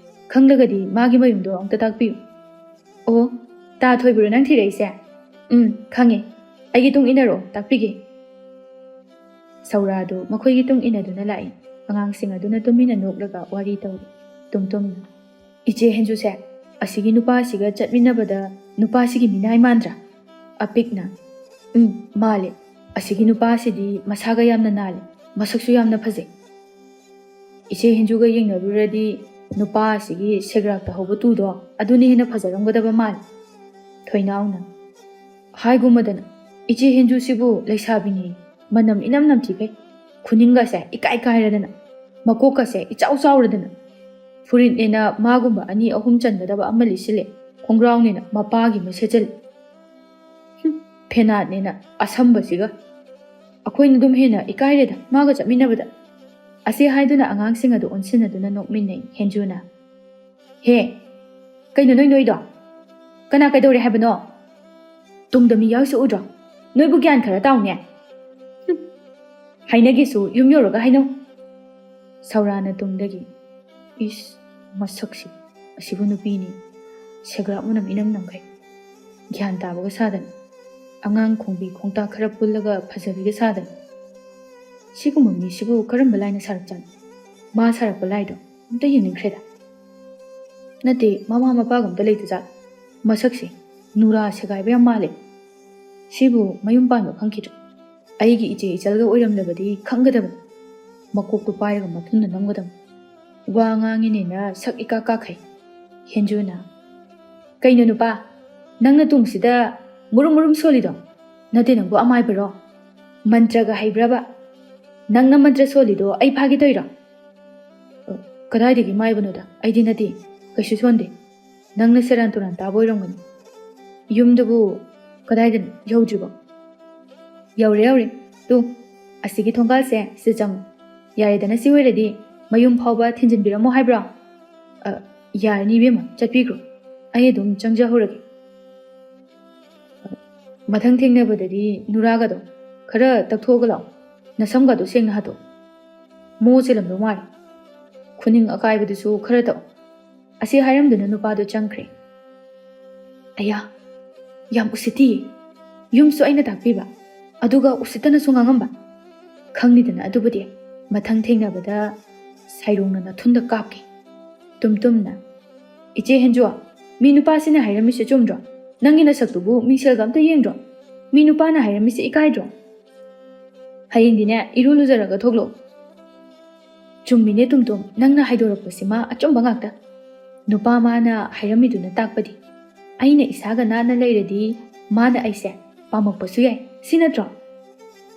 ꯈꯪꯂꯒꯗꯤ ꯃꯥꯒꯤ ꯃꯌꯨꯝꯗꯣ ꯑꯝꯇ ꯇꯥꯛꯄꯤꯌꯨ꯫" "ꯑꯣ, ꯇꯥ ꯊꯣꯏꯕꯔꯣ ꯅꯪ ꯊꯤꯔꯛꯏꯁꯦ? ꯎꯝ, ꯈꯪꯉꯦ꯫ ꯑꯩꯒꯤ ꯇꯨꯡ ꯏꯟꯅꯔꯛꯑꯣ, ꯇꯥꯛꯄꯤꯒꯦ꯫" ꯁꯧꯔꯥꯗꯨ ꯃꯈꯣꯏꯒꯤ ꯇꯨꯡ ꯏꯟꯅꯗꯨꯅ ꯂꯥꯛꯏ꯫ ꯑꯉꯥꯡꯁꯤꯡ ꯑꯗꯨꯅ ꯇꯨꯃꯤꯟꯅ ꯅꯣꯛꯂꯒ ꯋꯥꯔꯤ ꯇꯧꯔꯤ꯫ ꯇꯨꯝꯇꯨꯝꯅ, "ꯏꯆꯦ ꯍꯦꯟꯖꯨꯁꯦ, ꯑꯁꯤꯒꯤ ꯅꯨꯄꯥꯁꯤꯒ ꯆꯠꯃꯤꯟꯅꯕꯗ ꯅꯨꯄꯥꯁꯤꯒꯤ ꯃꯤꯅꯥꯏ ꯃꯥꯟꯗ꯭ꯔꯥ?" ꯑꯄꯤꯛꯅ, "ꯎꯝ, ꯃꯥꯜꯂꯦ꯫ ꯑꯁꯤꯒꯤ ꯅꯨꯄꯥꯁꯤꯗꯤ ꯃꯁꯥꯒ ꯌꯥꯝꯅ ꯅꯥꯜꯂꯦ, ꯃꯁꯛꯁꯨ ꯌꯥꯝꯅ ꯐꯖꯩ꯫ ꯏꯆꯦ ꯍꯦꯟꯖꯨꯒ ꯌꯦꯡꯅꯔꯨꯔꯗꯤ ꯅꯨꯄꯥ ꯑꯁꯤꯒꯤ ꯁꯦꯒ꯭ꯔꯥꯛꯇ ꯍꯧꯕ ꯇꯨꯗꯣ ꯑꯗꯨꯅ ꯍꯦꯟꯅ ꯐꯖꯔꯝꯒꯗꯕ ꯃꯥꯜꯂꯦ꯫" ꯊꯣꯏꯅꯥꯎꯅ, "ꯍꯥꯏꯒꯨꯝꯃꯗꯅ, ꯏꯆꯦ ꯍꯦꯟꯖꯨꯁꯤꯕꯨ ꯂꯩꯁꯥꯕꯤꯅꯤ, ꯃꯅꯝ ꯏꯅꯝ ꯅꯝꯊꯤꯈꯩ꯫ ꯈꯨꯅꯤꯡꯒꯁꯦ ꯏꯀꯥꯏ ꯀꯥꯏꯔꯗꯅ, ꯃꯀꯣꯛꯀꯁꯦ ꯏꯆꯥꯎ ꯆꯥꯎꯔꯗꯅ, ꯐꯨꯔꯤꯠꯅꯦꯅ ꯃꯥꯒꯨꯝꯕ ꯑꯅꯤ ꯑꯍꯨꯝ ꯆꯟꯒꯗꯕ ꯑꯃ ꯂꯤꯠꯁꯤꯜꯂꯦ, ꯈꯣꯡꯒ꯭ꯔꯥꯎꯅꯦꯅ ꯃꯄꯥꯒꯤ ꯑꯃ ꯁꯦꯠꯆꯜꯂꯦ꯫ ꯍꯨꯝ, ꯐꯦꯅꯥꯠꯅꯦꯅ ꯑꯁꯝꯕꯁꯤꯒ꯫ ꯑꯩꯈꯣꯏꯅ ꯑꯗꯨꯝ ꯍꯦꯟꯅ ꯏꯀꯥꯏꯔꯦꯗ ꯃꯥꯒ ꯆꯠꯃꯤꯟꯅꯕꯗ꯫" ꯑꯁꯤ ꯍꯥꯏꯗꯨꯅ ꯑꯉꯥꯡꯁꯤꯡ ꯑꯗꯨ ꯑꯣꯟꯁꯤꯟꯅꯗꯨꯅ ꯅꯣꯛꯃꯤꯟꯅꯩ꯫ ꯍꯦꯟꯖꯨꯅ, "ꯍꯦ, ꯀꯩꯅꯣ ꯅꯣꯏ ꯅꯣꯏꯗꯣ? ꯀꯅꯥ ꯀꯩꯗꯧꯔꯦ ꯍꯥꯏꯕꯅꯣ?" ꯇꯨꯡꯗ ꯃꯤ ꯌꯥꯎꯁꯤ ꯎꯗ꯭ꯔꯣ? ꯅꯣꯏꯕꯨ ꯒ꯭ꯌꯥꯟ ꯈꯔ ꯇꯥꯎꯅꯦ꯫ ꯍꯨꯝ꯫ ꯍꯥꯏꯅꯒꯦꯁꯨ ꯌꯨꯝ ꯌꯧꯔꯒ ꯍꯥꯏꯅꯧ꯫ ꯁꯧꯔꯥꯅ ꯇꯨꯡꯗꯒꯤ, "ꯏꯁ, ꯃꯁꯛꯁꯤ, ꯑꯁꯤꯕꯨ ꯅꯨꯄꯤꯅꯤ꯫ ꯁꯦꯒ꯭ꯔꯥꯛ ꯃꯅꯝ ꯏꯅꯝ ꯅꯝꯈꯩ꯫ ꯒ꯭ꯌꯥꯟ ꯇꯥꯕꯒ ꯁꯥꯗꯅ꯫ ꯑꯉꯥꯡ ꯈꯣꯡꯕꯤ ꯈꯣꯡꯇꯥ ꯈꯔ ꯄꯨꯜꯂꯒ ꯐꯖꯕꯤꯒ ꯁꯥꯗꯅ꯫ ꯁꯤꯒꯨꯝꯕ ꯃꯤꯁꯤꯕꯨ ꯀꯔꯝꯕ ꯂꯥꯏꯅ ꯁꯥꯔꯛꯆꯥꯠꯅꯣ? ꯃꯥ ꯁꯥꯔꯛꯄ ꯂꯥꯏꯗꯣ ꯑꯝꯇ ꯌꯦꯡꯅꯤꯡꯈ꯭ꯔꯦꯗ꯫ ꯅꯠꯇꯦ, ꯃꯃꯥ ꯃꯄꯥꯒ ꯑꯝꯇ ꯂꯩꯇꯖꯥꯠ꯫ ꯃꯁꯛꯁꯦ ꯅꯨꯔꯥ ꯁꯦꯒꯥꯏꯕ ꯌꯥꯝ ꯃꯥꯜꯂꯦ꯫ ꯁꯤꯕꯨ ꯃꯌꯨꯝ ꯄꯥꯟꯕ ꯈꯪꯈꯤꯗ꯭ꯔꯣ? ꯑꯩꯒꯤ ꯏꯆꯦ ꯏꯆꯜꯒ ꯑꯣꯏꯔꯝꯂꯕꯗꯤ ꯈꯪꯒꯗꯕꯅꯤ꯫ ꯃꯀꯣꯛꯇꯨ ꯄꯥꯏꯔꯒ ꯃꯊꯨꯟꯗ ꯅꯝꯒꯗꯕꯅꯤ꯫ ꯋꯥ ꯉꯥꯡꯉꯤꯅꯦꯅ ꯁꯛ ꯏꯀꯥ ꯀꯥꯈꯩ꯫ ꯍꯦꯟꯖꯨꯅ, "ꯀꯩꯅꯣ ꯅꯨꯄꯥ, ꯅꯪꯅ ꯇꯨꯡꯁꯤꯗ ꯃꯨꯔꯨꯝ ꯃꯨꯔꯨꯝ ꯁꯣꯜꯂꯤꯗꯣ? ꯅꯠꯇꯦ ꯅꯪꯕꯨ ꯑꯃꯥꯏꯕꯔꯣ? ꯃꯟꯇ꯭ꯔꯒ ꯍꯩꯕ꯭ꯔꯕ? ꯅꯪꯅ ꯃꯟꯇ꯭ꯔ ꯁꯣꯜꯂꯤꯗꯣ ꯑꯩ ꯐꯥꯒꯦ ꯇꯧꯔꯤꯔꯣ?" "ꯑ, ꯀꯗꯥꯏꯗꯒꯤ ꯃꯥꯏꯕꯅꯣꯗ? ꯑꯩꯗꯤ ꯅꯠꯇꯦ, ꯀꯩꯁꯨ ꯁꯣꯟꯗꯦ꯫ ꯅꯪꯅ ꯁꯦꯔꯥꯟ ꯇꯨꯔꯥꯟ ꯇꯥꯕ ꯑꯣꯏꯔꯝꯒꯅꯤ꯫ ꯌꯨꯝꯗꯨꯕꯨ ꯀꯗꯥꯏꯗꯅꯣ? ꯌꯧꯗ꯭ꯔꯤꯕꯣ?" "ꯌꯧꯔꯦ, ꯌꯧꯔꯦ꯫ ꯇꯨ, ꯑꯁꯤꯒꯤ ꯊꯣꯡꯒꯥꯜꯁꯦ ꯁꯤ ꯆꯪꯉꯨ꯫ ꯌꯥꯔꯦꯗꯅ, ꯁꯤ ꯑꯣꯏꯔꯗꯤ ꯃꯌꯨꯝ ꯐꯥꯎꯕ ꯊꯤꯟꯖꯤꯟꯕꯤꯔꯝꯃꯣ ꯍꯥꯏꯕ꯭ꯔꯣ?" "ꯑ, ꯌꯥꯔꯅꯤ ꯏꯕꯦꯝꯃ, ꯆꯠꯄꯤꯈ꯭ꯔꯣ꯫ ꯑꯩ ꯑꯗꯨꯝ ꯆꯪꯖꯍꯧꯔꯒꯦ꯫ ꯃꯊꯪ ꯊꯦꯡꯅꯕꯗꯗꯤ ꯅꯨꯔꯥꯒꯗꯣ ꯈꯔ ꯇꯛꯊꯣꯛꯑꯒ ꯂꯥꯛꯑꯣ꯫ ꯅꯁꯝꯒꯗꯣ ꯁꯦꯡꯅ ꯍꯥꯠꯇꯣꯛꯑꯣ꯫ ꯃꯣ ꯆꯦꯜꯂꯝꯗꯧ ꯃꯥꯜꯂꯦ꯫ ꯈꯨꯅꯤꯡ ꯑꯀꯥꯏꯕꯗꯨꯁꯨ ꯈꯔ ꯇꯛꯑꯣ꯫" ꯑꯁꯤ ꯍꯥꯏꯔꯝꯗꯨꯅ ꯅꯨꯄꯥꯗꯣ ꯆꯪꯈ꯭ꯔꯦ꯫ "ꯑꯌꯥ, ꯌꯥꯝ ꯎꯁꯤꯠꯇꯤꯌꯦ꯫ ꯌꯨꯝꯁꯨ ꯑꯩꯅ ꯇꯥꯛꯄꯤꯕ, ꯑꯗꯨꯒ ꯎꯁꯤꯠꯇꯅꯁꯨ ꯉꯥꯡꯉꯝꯕ꯫ ꯈꯪꯅꯤꯗꯅ ꯑꯗꯨꯕꯨꯗꯤ꯫ ꯃꯊꯪ ꯊꯦꯡꯅꯕꯗ ꯁꯥꯏꯔꯣꯡꯅ ꯅꯊꯨꯟꯗ ꯀꯥꯞꯀꯦ꯫" ꯇꯨꯝꯇꯨꯝꯅ, "ꯏꯆꯦ ꯍꯦꯟꯖꯨ, ꯃꯤ ꯅꯨꯄꯥꯁꯤꯅ ꯍꯥꯏꯔꯝꯃꯤꯁꯦ ꯆꯨꯝꯗ꯭ꯔꯣ? ꯅꯪꯒꯤ ꯅꯁꯛꯇꯨꯕꯨ ꯃꯤꯡꯁꯦꯜꯒ ꯑꯝꯇ ꯌꯦꯡꯗ꯭ꯔꯣ? ꯃꯤ ꯅꯨꯄꯥꯅ ꯍꯥꯏꯔꯝꯃꯤꯁꯦ ꯏꯀꯥꯏꯗ꯭ꯔꯣ? ꯍꯌꯦꯡꯗꯤꯅꯦ, ꯏꯔꯨ ꯂꯨꯖꯔꯒ ꯊꯣꯛꯂꯛꯑꯣ꯫" ꯆꯨꯝꯃꯤꯅꯦ ꯇꯨꯝꯇꯨꯝ, ꯅꯪꯅ ꯍꯥꯏꯗꯣꯔꯛꯄꯁꯤꯃ ꯑꯆꯨꯝꯕ ꯉꯥꯛꯇ꯫ ꯅꯨꯄꯥ ꯃꯥꯅ ꯍꯥꯏꯔꯝꯃꯤꯗꯨꯅ ꯇꯥꯛꯄꯗꯤ ꯑꯩꯅ ꯏꯁꯥꯒ ꯅꯥꯟꯅ ꯂꯩꯔꯗꯤ ꯃꯥꯅ ꯑꯩꯁꯦ ꯄꯥꯝꯃꯛꯄꯁꯨ ꯌꯥꯏ, ꯁꯤ ꯅꯠꯇ꯭ꯔꯣ?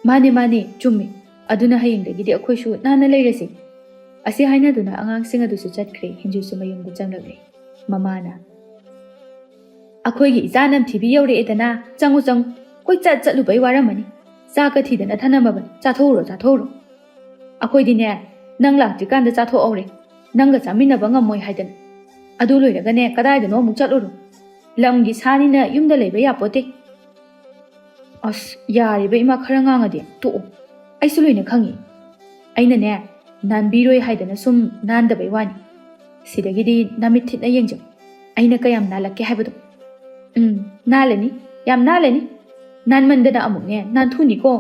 "ꯃꯥꯅꯦ, ꯃꯥꯅꯦ, ꯆꯨꯝꯃꯤ꯫ ꯑꯗꯨꯅ ꯍꯌꯦꯡꯗꯒꯤꯗꯤ ꯑꯩꯈꯣꯏꯁꯨ ꯅꯥꯟꯅ ꯂꯩꯔꯁꯤ꯫" ꯑꯁꯤ ꯍꯥꯏꯅꯗꯨꯅ ꯑꯉꯥꯡꯁꯤꯡ ꯑꯗꯨꯁꯨ ꯆꯠꯈ꯭ꯔꯦ꯫ ꯍꯦꯟꯖꯨꯁꯨ ꯃꯌꯨꯝꯗ ꯆꯪꯂꯛꯂꯦ꯫ ꯃꯃꯥꯅ, "ꯑꯩꯈꯣꯏꯒꯤ ꯏꯆꯥ ꯅꯝꯊꯤꯕꯤ ꯌꯧꯔꯛꯑꯦꯗꯅ, ꯆꯪꯉꯨ, ꯆꯪꯉꯨ꯫ ꯀꯣꯏꯆꯠ ꯆꯠꯂꯨꯕꯩ ꯋꯥꯔꯝꯃꯅꯤ꯫ ꯆꯥꯛꯀ ꯊꯤꯗꯅ ꯊꯅꯝꯃꯕꯅꯤ꯫ ꯆꯥꯊꯣꯛꯎꯔꯣ, ꯆꯥꯊꯣꯛꯎꯔꯣ꯫ ꯑꯩꯈꯣꯏꯗꯤꯅꯦ, ꯅꯪ ꯂꯥꯛꯇ꯭ꯔꯤꯀꯥꯟꯗ ꯆꯥꯊꯣꯛꯍꯧꯔꯦ꯫ ꯅꯪꯒ ꯆꯥꯃꯤꯟꯅꯕ ꯉꯝꯃꯣꯏ ꯍꯥꯏꯗꯅ꯫ ꯑꯗꯨ ꯂꯣꯏꯔꯒꯅꯦ, ꯀꯗꯥꯏꯗꯅꯣ ꯑꯃꯨꯛ ꯆꯠꯂꯨꯔꯣ꯫ ꯂꯝꯒꯤ ꯁꯥꯅꯤꯅ ꯌꯨꯝꯗ ꯂꯩꯕ ꯌꯥꯄꯣꯠꯇꯦ꯫ ꯑꯁ, ꯌꯥꯔꯦꯕ ꯏꯃꯥ, ꯈꯔ ꯉꯥꯡꯉꯗꯤ ꯇꯣꯛꯑꯣ꯫ ꯑꯩꯁꯨ ꯂꯣꯏꯅ ꯈꯪꯉꯤ꯫ ꯑꯩꯅꯅꯦ, ꯅꯥꯟꯕꯤꯔꯣꯏ ꯍꯥꯏꯗꯅ ꯁꯨꯝ ꯅꯥꯟꯗꯕꯩ ꯋꯥꯅꯤ꯫ ꯁꯤꯗꯒꯤꯗꯤ ꯅꯃꯤꯠ ꯊꯤꯠꯅ ꯌꯦꯡꯖꯧ, ꯑꯩꯅ ꯀꯌꯥꯝ ꯅꯥꯜꯂꯛꯀꯦ ꯍꯥꯏꯕꯗꯣ꯫ ꯎꯝ, ꯅꯥꯜꯂꯅꯤ, ꯌꯥꯝ ꯅꯥꯜꯂꯅꯤ꯫ ꯅꯥꯟꯃꯟꯗꯅ ꯑꯃꯨꯛꯅꯦ ꯅꯥꯟꯊꯨꯅꯤꯀꯣ꯫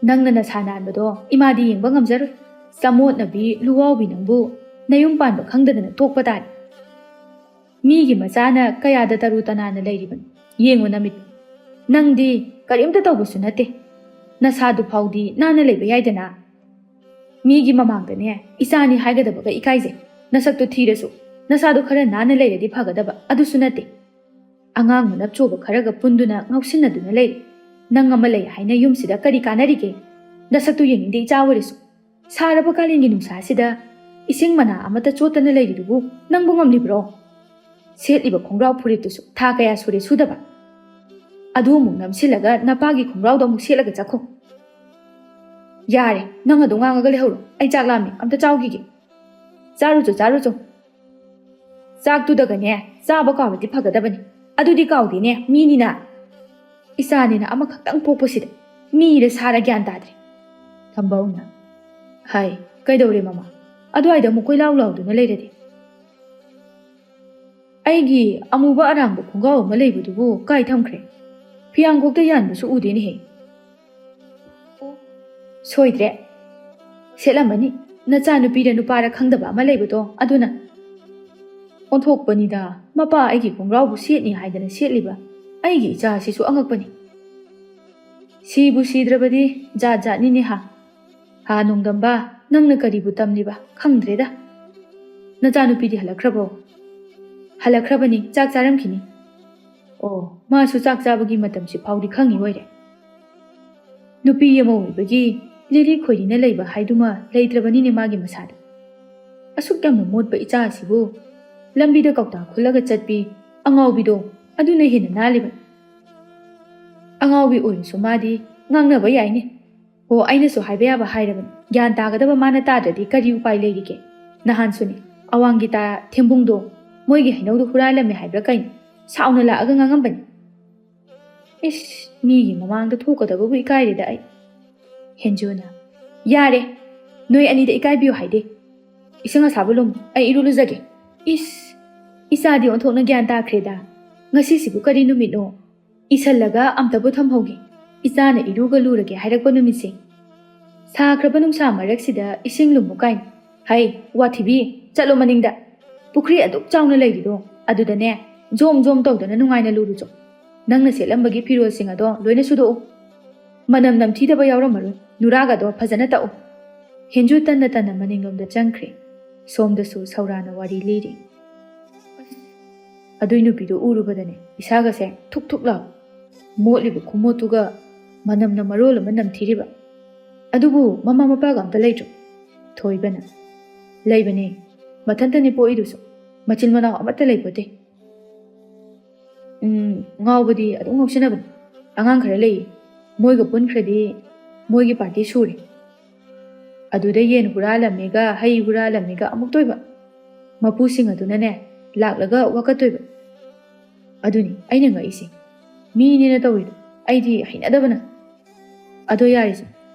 ꯅꯪꯅ ꯅꯁꯥ ꯅꯥꯟꯕꯗꯣ ꯏꯃꯥꯗꯤ ꯌꯦꯡꯕ ꯉꯝꯖꯔꯣꯏ꯫ ꯆꯃꯣꯠꯅꯕꯤ, ꯂꯨꯋꯥꯎꯕꯤ ꯅꯪꯕꯨ ꯅꯌꯨꯝ ꯄꯥꯟꯕ ꯈꯪꯗꯗꯅ ꯇꯣꯛꯄ ꯇꯥꯔꯦ꯫ ꯃꯤꯒꯤ ꯃꯆꯥꯅ ꯀꯌꯥꯗ ꯇꯔꯨ ꯇꯅꯥꯟꯅ ꯂꯩꯔꯤꯕꯅꯤ꯫ ꯌꯦꯡꯉꯨ ꯅꯃꯤꯠ꯫ ꯅꯪꯗꯤ ꯀꯔꯤꯝꯇ ꯇꯧꯕꯁꯨ ꯅꯠꯇꯦ꯫ ꯅꯁꯥꯗꯨ ꯐꯥꯎꯗꯤ ꯅꯥꯟꯅ ꯂꯩꯕ ꯌꯥꯏꯗꯅ꯫ ꯃꯤꯒꯤ ꯃꯃꯥꯡꯗꯅꯦ ꯏꯆꯥꯅꯤ ꯍꯥꯏꯒꯗꯕꯒ ꯏꯀꯥꯏꯖꯩ꯫ ꯅꯁꯛꯇꯣ ꯊꯤꯔꯁꯨ ꯅꯁꯥꯗꯣ ꯈꯔ ꯅꯥꯟꯅ ꯂꯩꯔꯗꯤ ꯐꯒꯗꯕ, ꯑꯗꯨꯁꯨ ꯅꯠꯇꯦ꯫ ꯑꯉꯥꯡ ꯃꯅꯞ ꯆꯣꯕ ꯈꯔꯒ ꯄꯨꯟꯗꯨꯅ ꯉꯥꯎꯁꯤꯟꯅꯗꯨꯅ ꯂꯩꯔꯤ꯫ ꯅꯪ ꯑꯃ ꯂꯩ ꯍꯥꯏꯅ ꯌꯨꯝꯁꯤꯗ ꯀꯔꯤ ꯀꯥꯟꯅꯔꯤꯒꯦ? ꯅꯁꯛꯇꯨ ꯌꯦꯡꯅꯤꯡꯗꯦ ꯏꯆꯥ ꯑꯣꯏꯔꯁꯨ꯫ ꯁꯥꯔꯕ ꯀꯥꯂꯦꯟꯒꯤ ꯅꯨꯡꯁꯥꯁꯤꯗ ꯏꯁꯤꯡ ꯃꯅꯥ ꯑꯃꯠꯇ ꯆꯣꯠꯇꯅ ꯂꯩꯔꯤꯗꯨꯕꯨ ꯅꯪꯕꯨ ꯉꯝꯂꯤꯕ꯭ꯔꯣ? ꯁꯦꯠꯂꯤꯕ ꯈꯣꯡꯒ꯭ꯔꯥꯎ ꯐꯨꯔꯤꯠꯇꯨꯁꯨ ꯊꯥ ꯀꯌꯥ ꯁꯨꯔꯦ ꯁꯨꯗꯕ? ꯑꯗꯨ ꯑꯃꯨꯛ ꯅꯝꯁꯤꯜꯂꯒ ꯅꯄꯥꯒꯤ ꯈꯣꯡꯒ꯭ꯔꯥꯎꯗꯣ ꯑꯃꯨꯛ ꯁꯦꯠꯂꯒ ꯆꯠꯈꯣ꯫ ꯌꯥꯔꯦ, ꯅꯪ ꯑꯗꯨꯝ ꯉꯥꯡꯉꯒ ꯂꯩꯍꯧꯔꯣ꯫ ꯑꯩ ꯆꯥꯛ ꯂꯥꯝꯃꯦ, ꯑꯝꯇ ꯆꯥꯎꯈꯤꯒꯦ꯫ ꯆꯥꯔꯨꯆꯣ, ꯆꯥꯔꯨꯆꯣ꯫ ꯆꯥꯛꯇꯨꯗꯒꯅꯦ ꯆꯥꯕ ꯀꯥꯎꯔꯗꯤ ꯐꯒꯗꯕꯅꯤ꯫ ꯑꯗꯨꯗꯤ ꯀꯥꯎꯗꯦꯅꯦ, ꯃꯤꯅꯤꯅ꯫ ꯏꯆꯥꯅꯤꯅ ꯑꯃꯈꯛꯇꯪ ꯄꯣꯛꯄꯁꯤꯗ ꯃꯤꯔ ꯁꯥꯔ ꯒ꯭ꯌꯥꯟ ꯇꯥꯗ꯭ꯔꯦ꯫ ꯊꯝꯕꯧꯅ, ꯍꯥꯏ, ꯀꯩꯗꯧꯔꯦ ꯃꯃꯥ? ꯑꯗꯨꯋꯥꯏꯗ ꯑꯃꯨꯛ ꯀꯣꯏꯂꯥꯎ ꯂꯥꯎꯗꯨꯅ ꯂꯩꯔꯗꯤ? ꯑꯩꯒꯤ ꯑꯃꯨꯕ ꯑꯔꯥꯡꯕ ꯈꯣꯡꯒ꯭ꯔꯥꯎ ꯑꯃ ꯂꯩꯕꯗꯨꯕꯨ ꯀꯥꯏ ꯊꯝꯈ꯭ꯔꯦ? ꯐꯤꯌꯥꯡꯀꯣꯛꯇ ꯌꯥꯟꯕꯁꯨ ꯎꯗꯦꯅꯦꯍꯦ꯫ ꯁꯣꯏꯗ꯭ꯔꯦ, ꯁꯦꯠꯂꯝꯃꯅꯤ꯫ ꯅꯆꯥꯅꯨꯄꯤꯔ ꯅꯨꯄꯥꯔ ꯈꯪꯗꯕ ꯑꯃ ꯂꯩꯕꯗꯣ, ꯑꯗꯨꯅ꯫ ꯑꯣꯟꯊꯣꯛꯄꯅꯤꯗ, ꯃꯄꯥ ꯑꯩꯒꯤ ꯈꯣꯡꯒ꯭ꯔꯥꯎꯕꯨ ꯁꯦꯠꯅꯤ ꯍꯥꯏꯗꯅ ꯁꯦꯠꯂꯤꯕ ꯑꯩꯒꯤ ꯏꯆꯥ ꯑꯁꯤꯁꯨ ꯑꯉꯛꯄꯅꯤ꯫ ꯁꯤꯕꯨ ꯁꯤꯗ꯭ꯔꯕꯗꯤ ꯖꯥꯠ ꯖꯥꯠꯅꯤꯅꯦ ꯍꯥ꯫ ꯍꯥ ꯅꯣꯡꯗꯝꯕ, ꯅꯪꯅ ꯀꯔꯤꯕꯨ ꯇꯝꯂꯤꯕ? ꯈꯪꯗ꯭ꯔꯦꯗ꯫ ꯅꯆꯥꯅꯨꯄꯤꯗꯤ ꯍꯜꯂꯛꯈ꯭ꯔꯕꯣ? ꯍꯜꯂꯛꯈ꯭ꯔꯕꯅꯤ, ꯆꯥꯛ ꯆꯥꯔꯝꯈꯤꯅꯤ꯫ ꯑꯣ, ꯃꯥꯁꯨ ꯆꯥꯛ ꯆꯥꯕꯒꯤ ꯃꯇꯝꯁꯤ ꯐꯥꯎꯗꯤ ꯈꯪꯉꯤ ꯑꯣꯏꯔꯦ꯫ ꯅꯨꯄꯤ ꯑꯃ ꯑꯣꯏꯕꯒꯤ ꯂꯤꯔꯤ ꯈꯣꯏꯔꯤꯅ ꯂꯩꯕ ꯍꯥꯏꯗꯨꯃ ꯂꯩꯇ꯭ꯔꯕꯅꯤꯅꯦ ꯃꯥꯒꯤ ꯃꯁꯥꯗ꯫ ꯑꯁꯨꯛ ꯌꯥꯝꯅ ꯃꯣꯠꯄ ꯏꯆꯥ ꯑꯁꯤꯕꯨ ꯂꯝꯕꯤꯗ ꯀꯧꯇꯥ ꯈꯨꯜꯂꯒ ꯆꯠꯄꯤ ꯑꯉꯥꯎꯕꯤꯗꯣ, ꯑꯗꯨꯅ ꯍꯦꯟꯅ ꯅꯥꯜꯂꯤꯕꯅꯤ꯫ ꯑꯉꯥꯎꯕꯤ ꯑꯣꯏꯔꯁꯨ ꯃꯥꯗꯤ ꯉꯥꯡꯅꯕ ꯌꯥꯏꯅꯦ꯫ ꯑꯣ, ꯑꯩꯅꯁꯨ ꯍꯥꯏꯕ ꯌꯥꯕ ꯍꯥꯏꯔꯕꯅꯤ꯫ ꯒ꯭ꯌꯥꯟ ꯇꯥꯒꯗꯕ ꯃꯥꯅ ꯇꯥꯗ꯭ꯔꯗꯤ ꯀꯔꯤ ꯎꯄꯥꯏ ꯂꯩꯔꯤꯒꯦ? ꯅꯍꯥꯟꯁꯨꯅꯦ, ꯑꯋꯥꯡꯒꯤ ꯇꯥ ꯊꯦꯝꯕꯨꯡꯗꯣ ꯃꯣꯏꯒꯤ ꯍꯩꯅꯧꯗꯣ ꯍꯨꯔꯥꯜꯂꯝꯃꯦ ꯍꯥꯏꯕ꯭ꯔꯥ ꯀꯩꯅꯣ? ꯁꯥꯎꯅ ꯂꯥꯛꯑꯒ ꯉꯥꯡꯉꯝꯕꯅꯤ꯫ ꯏꯁ, ꯃꯤꯒꯤ ꯃꯃꯥꯡꯗ ꯊꯣꯛꯀꯗꯕꯕꯨ ꯏꯀꯥꯏꯔꯦꯗ ꯑꯩ꯫ ꯍꯦꯟꯖꯨꯅ, "ꯌꯥꯔꯦ, ꯅꯣꯏ ꯑꯅꯤꯗ ꯏꯀꯥꯏꯕꯤꯌꯨ ꯍꯥꯏꯗꯦ꯫ ꯏꯁꯤꯡ ꯑꯁꯥꯕ ꯂꯨꯝꯃꯨ, ꯑꯩ ꯏꯔꯨ ꯂꯨꯖꯒꯦ꯫" ꯏꯁ, ꯏꯆꯥꯗꯤ ꯑꯣꯟꯊꯣꯛꯅ ꯒ꯭ꯌꯥꯟ ꯇꯥꯈ꯭ꯔꯦꯗ꯫ ꯉꯁꯤꯁꯤꯕꯨ ꯀꯔꯤ ꯅꯨꯃꯤꯠꯅꯣ? ꯏꯁꯜꯂꯒ ꯑꯝꯇꯕꯨ ꯊꯝꯍꯧꯒꯦ, ꯏꯆꯥꯅ ꯏꯔꯨꯒ ꯂꯨꯔꯒꯦ ꯍꯥꯏꯔꯛꯄ ꯅꯨꯃꯤꯠꯁꯦ꯫ ꯁꯥꯈ꯭ꯔꯕ ꯅꯨꯡꯁꯥ ꯃꯔꯛꯁꯤꯗ ꯏꯁꯤꯡ ꯂꯨꯝꯃꯨ ꯀꯥꯏꯅ꯫ ꯍꯩ, ꯋꯥꯊꯤꯕꯤ, ꯆꯠꯂꯣ ꯃꯅꯤꯡꯗ꯫ ꯄꯨꯈ꯭ꯔꯤ ꯑꯗꯨꯛ ꯆꯥꯎꯅ ꯂꯩꯔꯤꯗꯣ, ꯑꯗꯨꯗꯅꯦ, ꯖꯣꯝ ꯖꯣꯝ ꯇꯧꯗꯅ ꯅꯨꯡꯉꯥꯏꯅ ꯂꯨꯔꯨꯆꯣ꯫ ꯅꯪꯅ ꯁꯦꯠꯂꯝꯕꯒꯤ ꯐꯤꯔꯣꯜꯁꯤꯡ ꯑꯗꯣ ꯂꯣꯏꯅ ꯁꯨꯗꯣꯛꯎ꯫ ꯃꯅꯝ ꯅꯝꯊꯤꯗꯕ ꯌꯥꯎꯔꯝꯃꯔꯣꯏ, ꯅꯨꯔꯥꯒꯗꯣ ꯐꯖꯅ ꯇꯛꯎ꯫ ꯍꯦꯟꯖꯨ ꯇꯟꯅ ꯇꯟꯅ ꯃꯅꯤꯡꯂꯣꯝꯗ ꯆꯪꯈ꯭ꯔꯦ꯫ ꯁꯣꯝꯗꯁꯨ ꯁꯧꯔꯥꯅ ꯋꯥꯔꯤ ꯂꯤꯔꯤ꯫ ꯑꯗꯨꯏ ꯅꯨꯄꯤꯗꯣ ꯎꯔꯨꯕꯗꯅꯦ ꯏꯁꯥꯒꯁꯦ ꯊꯨꯛ ꯊꯨꯛ ꯂꯥꯎ꯫ ꯃꯣꯠꯂꯤꯕ ꯈꯨꯃꯣꯠꯇꯨꯒ ꯃꯅꯝꯅ ꯃꯔꯣꯜ ꯑꯃ ꯅꯝꯊꯤꯔꯤꯕ꯫ ꯑꯗꯨꯕꯨ ꯃꯃꯥ ꯃꯄꯥꯒ ꯑꯝꯇ ꯂꯩꯇ꯭ꯔꯣ? ꯊꯣꯏꯕꯅ, "ꯂꯩꯕꯅꯦ, ꯃꯊꯟꯇꯅꯦ ꯄꯣꯛꯏꯗꯨꯁꯨ, ꯃꯆꯤꯟ ꯃꯅꯥꯎ ꯑꯃꯠꯇ ꯂꯩꯄꯣꯠꯇꯦ꯫" "ꯎꯝ, ꯉꯥꯎꯕꯗꯤ ꯑꯗꯨꯝ ꯉꯥꯎꯁꯟꯅꯕꯅꯤ꯫ ꯑꯉꯥꯡ ꯈꯔ ꯂꯩꯌꯦ, ꯃꯣꯏꯒ ꯄꯨꯟꯈ꯭ꯔꯗꯤ ꯃꯣꯏꯒꯤ ꯄꯥꯔꯇꯤ ꯁꯨꯔꯦ꯫ ꯑꯗꯨꯗ ꯌꯦꯟ ꯍꯨꯔꯥꯜꯂꯝꯃꯦꯒ ꯍꯩ ꯍꯨꯔꯥꯜꯂꯝꯃꯦꯒ ꯑꯃꯨꯛ ꯇꯣꯏꯕ꯫ ꯃꯄꯨꯁꯤꯡ ꯑꯗꯨꯅꯅꯦ ꯂꯥꯛꯂꯒ ꯋꯥꯀꯠꯇꯣꯏꯕ꯫ ꯑꯗꯨꯅꯤ ꯑꯩꯅ ꯉꯛꯏꯁꯦ, ꯃꯤꯅꯦꯅ ꯇꯧꯔꯤꯗꯣ ꯑꯩꯗꯤ ꯍꯩꯅꯗꯕꯅ꯫ ꯑꯗꯣ ꯌꯥꯔꯦꯁꯦ,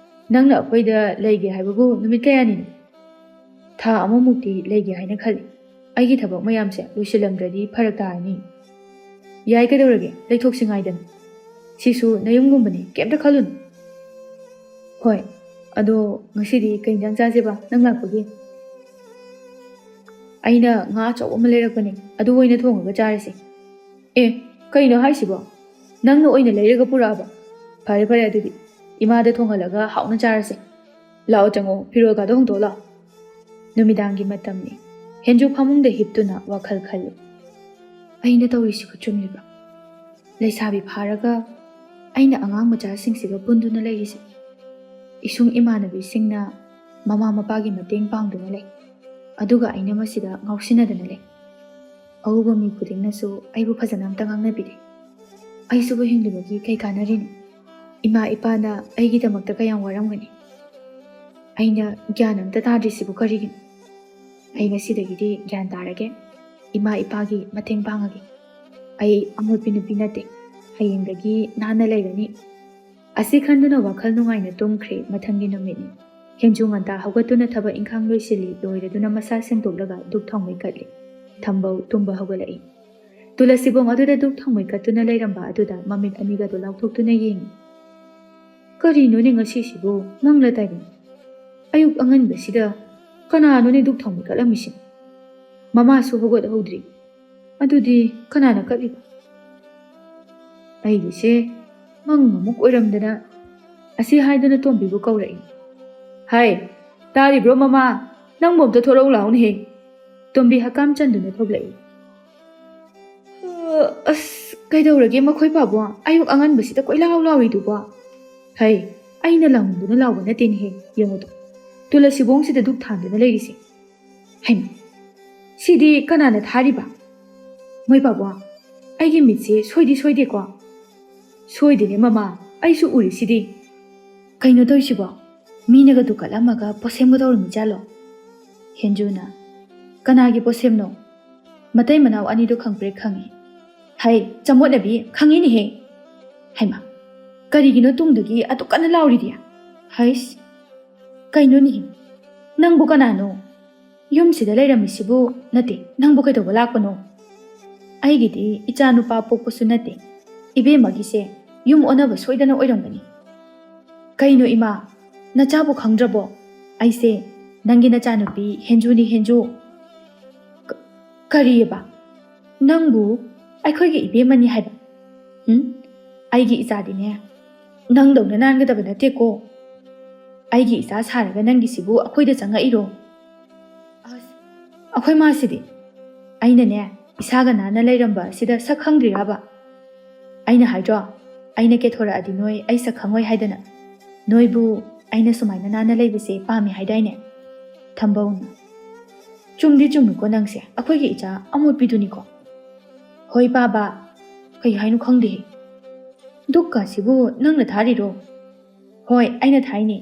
ꯅꯪꯅ ꯑꯩꯈꯣꯏꯗ ꯂꯩꯒꯦ ꯍꯥꯏꯕꯕꯨ ꯅꯨꯃꯤꯠ ꯀꯌꯥꯅꯤꯅꯣ? ꯊꯥ ꯑꯃꯃꯨꯛꯇꯤ ꯂꯩꯒꯦ ꯍꯥꯏꯅ ꯈꯜꯂꯤ꯫ ꯑꯩꯒꯤ ꯊꯕꯛ ꯃꯌꯥꯝꯁꯦ ꯂꯣꯏꯁꯤꯜꯂꯝꯗ꯭ꯔꯗꯤ ꯐꯔꯛ ꯇꯥꯔꯅꯤ꯫ ꯌꯥꯏ, ꯀꯩꯗꯧꯔꯒꯦ, ꯂꯩꯊꯣꯛꯁꯤ ꯉꯥꯏꯗꯅ꯫ ꯁꯤꯁꯨ ꯅꯌꯨꯝꯒꯨꯝꯕꯅꯤ, ꯀꯩꯝꯇ ꯈꯜꯂꯨꯅꯨ꯫" "ꯍꯣꯏ, ꯑꯗꯣ ꯉꯁꯤꯗꯤ ꯀꯩ ꯏꯟꯖꯥꯡ ꯆꯥꯁꯦꯕ ꯅꯪ ꯂꯥꯛꯄꯒꯤ?" "ꯑꯩꯅ ꯉꯥ ꯑꯆꯧꯕ ꯑꯃ ꯂꯩꯔꯛꯄꯅꯦ, ꯑꯗꯨ ꯑꯣꯏꯅ ꯊꯣꯡꯉꯒ ꯆꯥꯔꯁꯦ꯫" "ꯑꯦ, ꯀꯩꯅꯣ ꯍꯥꯏꯁꯤꯕꯣ? ꯅꯪꯅ ꯑꯣꯏꯅ ꯂꯩꯔꯒ ꯄꯨꯔꯛꯑꯕ? ꯐꯔꯦ ꯐꯔꯦ, ꯑꯗꯨꯗꯤ ꯏꯃꯥꯗ ꯊꯣꯡꯍꯜꯂꯒ ꯍꯥꯎꯅ ꯆꯥꯔꯁꯦ꯫ ꯂꯥꯛꯑꯣ, ꯆꯪꯉꯣ, ꯐꯤꯔꯣꯜꯒꯗꯣ ꯍꯣꯡꯗꯣꯛꯑꯣ ꯂꯥꯛꯑꯣ꯫" ꯅꯨꯃꯤꯗꯥꯡꯒꯤ ꯃꯇꯝꯅꯤ꯫ ꯍꯦꯟꯖꯨ ꯐꯃꯨꯡꯗ ꯍꯤꯞꯇꯨꯅ ꯋꯥꯈꯜ ꯈꯜꯂꯤ꯫ "ꯑꯩꯅ ꯇꯧꯔꯤꯁꯤꯕꯨ ꯆꯨꯝꯃꯤꯕ꯭ꯔꯥ? ꯂꯩꯁꯥꯕꯤ ꯐꯥꯔꯒ ꯑꯩꯅ ꯑꯉꯥꯡ ꯃꯆꯥꯁꯤꯡꯁꯤꯒ ꯄꯨꯟꯗꯨꯅ ꯂꯩꯔꯤꯁꯦ꯫ ꯏꯁꯨꯡ ꯏꯃꯥꯟꯅꯕꯤꯁꯤꯡꯅ ꯃꯃꯥ ꯃꯄꯥꯒꯤ ꯃꯇꯦꯡ ꯄꯥꯡꯗꯨꯅ ꯂꯩ, ꯑꯗꯨꯒ ꯑꯩꯅ ꯃꯁꯤꯗ ꯉꯥꯎꯁꯤꯟꯅꯗꯅ ꯂꯩ꯫ ꯑꯎꯕ ꯃꯤ ꯈꯨꯗꯤꯡꯅꯁꯨ ꯑꯩꯕꯨ ꯐꯖꯅ ꯑꯝꯇ ꯉꯥꯡꯅꯕꯤꯗꯦ꯫ ꯑꯩꯁꯤꯕꯨ ꯍꯤꯡꯂꯤꯕꯒꯤ ꯀꯩ ꯀꯥꯟꯅꯔꯤꯅꯣ? ꯏꯃꯥ ꯏꯄꯥꯅ ꯑꯩꯒꯤꯗꯃꯛꯇ ꯀꯌꯥꯝ ꯋꯥꯔꯝꯒꯅꯤ꯫ ꯑꯩꯅ ꯒ꯭ꯌꯥꯟ ꯑꯝꯇ ꯇꯥꯗ꯭ꯔꯤꯁꯤꯕꯨ ꯀꯔꯤꯒꯤꯅꯣ? ꯑꯩ ꯉꯁꯤꯗꯒꯤꯗꯤ ꯒ꯭ꯌꯥꯟ ꯇꯥꯔꯒꯦ꯫ ꯏꯃꯥ ꯏꯄꯥꯒꯤ ꯃꯇꯦꯡ ꯄꯥꯡꯉꯒꯦ꯫ ꯑꯩ ꯑꯃꯣꯠꯄꯤ ꯅꯨꯄꯤ ꯅꯠꯇꯦ꯫ ꯍꯌꯦꯡꯗꯒꯤ ꯅꯥꯟꯅ ꯂꯩꯔꯅꯤ꯫ ꯑꯁꯤ ꯈꯟꯗꯨꯅ ꯋꯥꯈꯜ ꯅꯨꯡꯉꯥꯏꯅ ꯇꯨꯝꯈ꯭ꯔꯦ꯫ ꯃꯊꯪꯒꯤ ꯅꯨꯃꯤꯠꯅꯤ꯫ ꯍꯦꯟꯖꯨ ꯉꯟꯇꯥ ꯍꯧꯒꯠꯇꯨꯅ ꯊꯕꯛ ꯏꯪꯈꯥꯡ ꯂꯣꯏꯁꯤꯜꯂꯤ꯫ ꯂꯣꯏꯔꯗꯨꯅ ꯃꯁꯥ ꯁꯦꯡꯗꯣꯛꯂꯒ ꯙꯨꯛ ꯊꯥꯎꯃꯩ ꯀꯠꯂꯤ꯫ ꯊꯝꯕꯧ ꯇꯨꯝꯕ ꯍꯧꯒꯠꯂꯛꯏ꯫ ꯇꯨꯂꯁꯤꯕꯣꯡ ꯑꯗꯨꯗ ꯙꯨꯛ ꯊꯥꯎꯃꯩ ꯀꯠꯇꯨꯅ ꯂꯩꯔꯝꯕ ꯑꯗꯨꯗ ꯃꯃꯤꯠ ꯑꯅꯤꯒꯗꯣ ꯂꯥꯎꯊꯣꯛꯇꯨꯅ ꯌꯦꯡꯏ꯫ "ꯀꯔꯤꯅꯣꯅꯦ ꯉꯁꯤꯁꯤꯕꯨ? ꯅꯪꯂ ꯇꯥꯏꯕꯪ? ꯑꯌꯨꯛ ꯑꯉꯟꯕꯁꯤꯗ ꯀꯅꯥꯅꯣꯅꯦ ꯙꯨꯛ ꯊꯥꯎꯃꯩ ꯀꯠꯂꯝꯃꯤꯁꯦ? ꯃꯃꯥꯁꯨ ꯍꯧꯒꯠꯍꯧꯗ꯭ꯔꯤ꯫ ꯑꯗꯨꯗꯤ ꯀꯅꯥꯅ ꯀꯠꯂꯤꯕ?" "ꯑꯩꯒꯤꯁꯦ ꯃꯪ ꯑꯃꯨꯛ ꯑꯣꯏꯔꯝꯗꯅ"꯫ ꯑꯁꯤ ꯍꯥꯏꯗꯨꯅ ꯇꯣꯝꯕꯤꯕꯨ ꯀꯧꯔꯛꯏ꯫ "ꯍꯥꯏ, ꯇꯥꯔꯤꯕ꯭ꯔꯣ ꯃꯃꯥ? ꯅꯪꯕꯨ ꯑꯝꯇ ꯊꯣꯔꯛꯎ ꯂꯥꯎꯅꯦꯍꯦ!" ꯇꯣꯝꯕꯤ ꯍꯀꯥꯝ ꯆꯟꯗꯨꯅ ꯊꯣꯛꯂꯛꯏ꯫ "ꯑ, ꯑꯁ, ꯀꯩꯗꯧꯔꯒꯦ ꯃꯈꯣꯏ ꯄꯥꯕꯣ? ꯑꯌꯨꯛ ꯑꯉꯟꯕꯁꯤꯗ ꯀꯣꯏꯂꯥꯎ ꯂꯥꯎꯔꯤꯗꯨꯕꯣ?" "ꯍꯩ, ꯑꯩꯅ ꯂꯥꯎꯅꯤꯡꯗꯨꯅ ꯂꯥꯎꯕ ꯅꯠꯇꯦꯅꯦꯍꯦ꯫ ꯌꯦꯡꯉꯨꯗꯣ, ꯇꯨꯂꯁꯤꯕꯣꯡꯁꯤꯗ ꯙꯨꯛ ꯊꯥꯟꯗꯨꯅ ꯂꯩꯔꯤꯁꯦ꯫ ꯍꯩꯃ, ꯁꯤꯗꯤ ꯀꯅꯥꯅ ꯊꯥꯔꯤꯕ? ꯃꯣꯏ ꯄꯥꯕꯣ, ꯑꯩꯒꯤ ꯃꯤꯠꯁꯦ ꯁꯣꯏꯗꯤ ꯁꯣꯏꯗꯦꯀꯣ?" "ꯁꯣꯏꯗꯦꯅꯦ ꯃꯃꯥ, ꯑꯩꯁꯨ ꯎꯔꯤꯁꯤꯗꯤ꯫ ꯀꯩꯅꯣ ꯇꯧꯔꯤꯁꯤꯕꯣ? ꯃꯤꯅꯒ ꯙꯨꯛ ꯀꯠꯂꯝꯃꯒ ꯄꯣꯠꯁꯦꯝꯒ ꯇꯧꯔꯝꯃꯤꯖꯥꯠꯂꯣ?" ꯍꯦꯟꯖꯨꯅ, "ꯀꯅꯥꯒꯤ ꯄꯣꯠꯁꯦꯝꯅꯣ? ꯃꯇꯩ ꯃꯅꯥꯎ ꯑꯅꯤꯗꯣ ꯈꯪꯄ꯭ꯔꯦꯛ ꯈꯪꯉꯤ꯫ ꯍꯩ, ꯆꯃꯣꯠꯅꯕꯤ, ꯈꯪꯉꯤꯅꯦꯍꯦ꯫ ꯍꯩꯃ, ꯀꯔꯤꯒꯤꯅꯣ ꯇꯨꯡꯗꯒꯤ ꯑꯗꯨꯛ ꯀꯟꯅ ꯂꯥꯎꯔꯤꯗꯤ? ꯍꯩꯁ, ꯀꯩꯅꯣꯅꯦꯍꯦ? ꯅꯪꯕꯨ ꯀꯅꯥꯅꯣ? ꯌꯨꯝꯁꯤꯗ ꯂꯩꯔꯝꯃꯤꯁꯤꯕꯨ ꯅꯠꯇꯦ, ꯅꯪꯕꯨ ꯀꯩꯗꯧꯕ ꯂꯥꯛꯄꯅꯣ? ꯑꯩꯒꯤꯗꯤ ꯏꯆꯥ ꯅꯨꯄꯥ ꯄꯣꯛꯄꯁꯨ ꯅꯠꯇꯦ, ꯏꯕꯦꯝꯃꯒꯤꯁꯦ ꯌꯨꯝ ꯑꯣꯟꯅꯕ ꯁꯣꯏꯗꯅ ꯑꯣꯏꯔꯝꯒꯅꯤ꯫ ꯀꯩꯅꯣ ꯏꯃꯥ, ꯅꯆꯥꯕꯨ ꯈꯪꯗ꯭ꯔꯕꯣ? ꯑꯩꯁꯦ ꯅꯪꯒꯤ ꯅꯆꯥꯅꯨꯄꯤ ꯍꯦꯟꯖꯨꯅꯤ, ꯍꯦꯟꯖꯨ꯫" "ꯀ-, ꯀꯔꯤꯑꯕ? ꯅꯪꯕꯨ ꯑꯩꯈꯣꯏꯒꯤ ꯏꯕꯦꯝꯃꯅꯤ ꯍꯥꯏꯕ? ꯎꯝ? ꯑꯩꯒꯤ ꯏꯆꯥꯗꯤꯅꯦ, ꯅꯪꯗꯧꯅ ꯅꯥꯟꯒꯗꯕ ꯅꯠꯇꯦꯀꯣ꯫ ꯑꯩꯒꯤ ꯏꯆꯥ ꯁꯥꯔꯒ ꯅꯪꯒꯤꯁꯤꯕꯨ ꯑꯩꯈꯣꯏꯗ ꯆꯪꯉꯛꯏꯔꯣ?" "ꯑꯁ, ꯑꯩꯈꯣꯏ ꯃꯥꯁꯤꯗꯤ ꯑꯩꯅꯅꯦ, ꯏꯁꯥꯒ ꯅꯥꯟꯅ ꯂꯩꯔꯝꯕ ꯑꯁꯤꯗ ꯁꯛ ꯈꯪꯗ꯭ꯔꯤꯔꯕ? ꯑꯩꯅ ꯍꯥꯏꯗ꯭ꯔꯣ, ꯑꯩꯅ ꯀꯦꯊꯣꯔꯛꯑꯗꯤ ꯅꯣꯏ ꯑꯩ ꯁꯛ ꯈꯪꯉꯣꯏ ꯍꯥꯏꯗꯅ꯫ ꯅꯣꯏꯕꯨ ꯑꯩꯅ ꯁꯨꯃꯥꯏꯅ ꯅꯥꯟꯅ ꯂꯩꯕꯁꯦ ꯄꯥꯝꯃꯦ ꯍꯥꯏꯗꯥꯏꯅꯦ?" ꯊꯝꯕꯧꯅ, "ꯆꯨꯝꯗꯤ ꯆꯨꯝꯃꯤꯀꯣ ꯅꯪꯁꯦ, ꯑꯩꯈꯣꯏꯒꯤ ꯏꯆꯥ ꯑꯃꯣꯠꯄꯤꯗꯨꯅꯤꯀꯣ꯫" "ꯍꯣꯏ ꯄꯥꯕ, ꯀꯩ ꯍꯥꯏꯅꯣ ꯈꯪꯗꯦꯍꯦ꯫ ꯙꯨꯛꯀꯥꯁꯤꯕꯨ ꯅꯪꯅ ꯊꯥꯔꯤꯔꯣ?" "ꯍꯣꯏ, ꯑꯩꯅ ꯊꯥꯏꯅꯦ꯫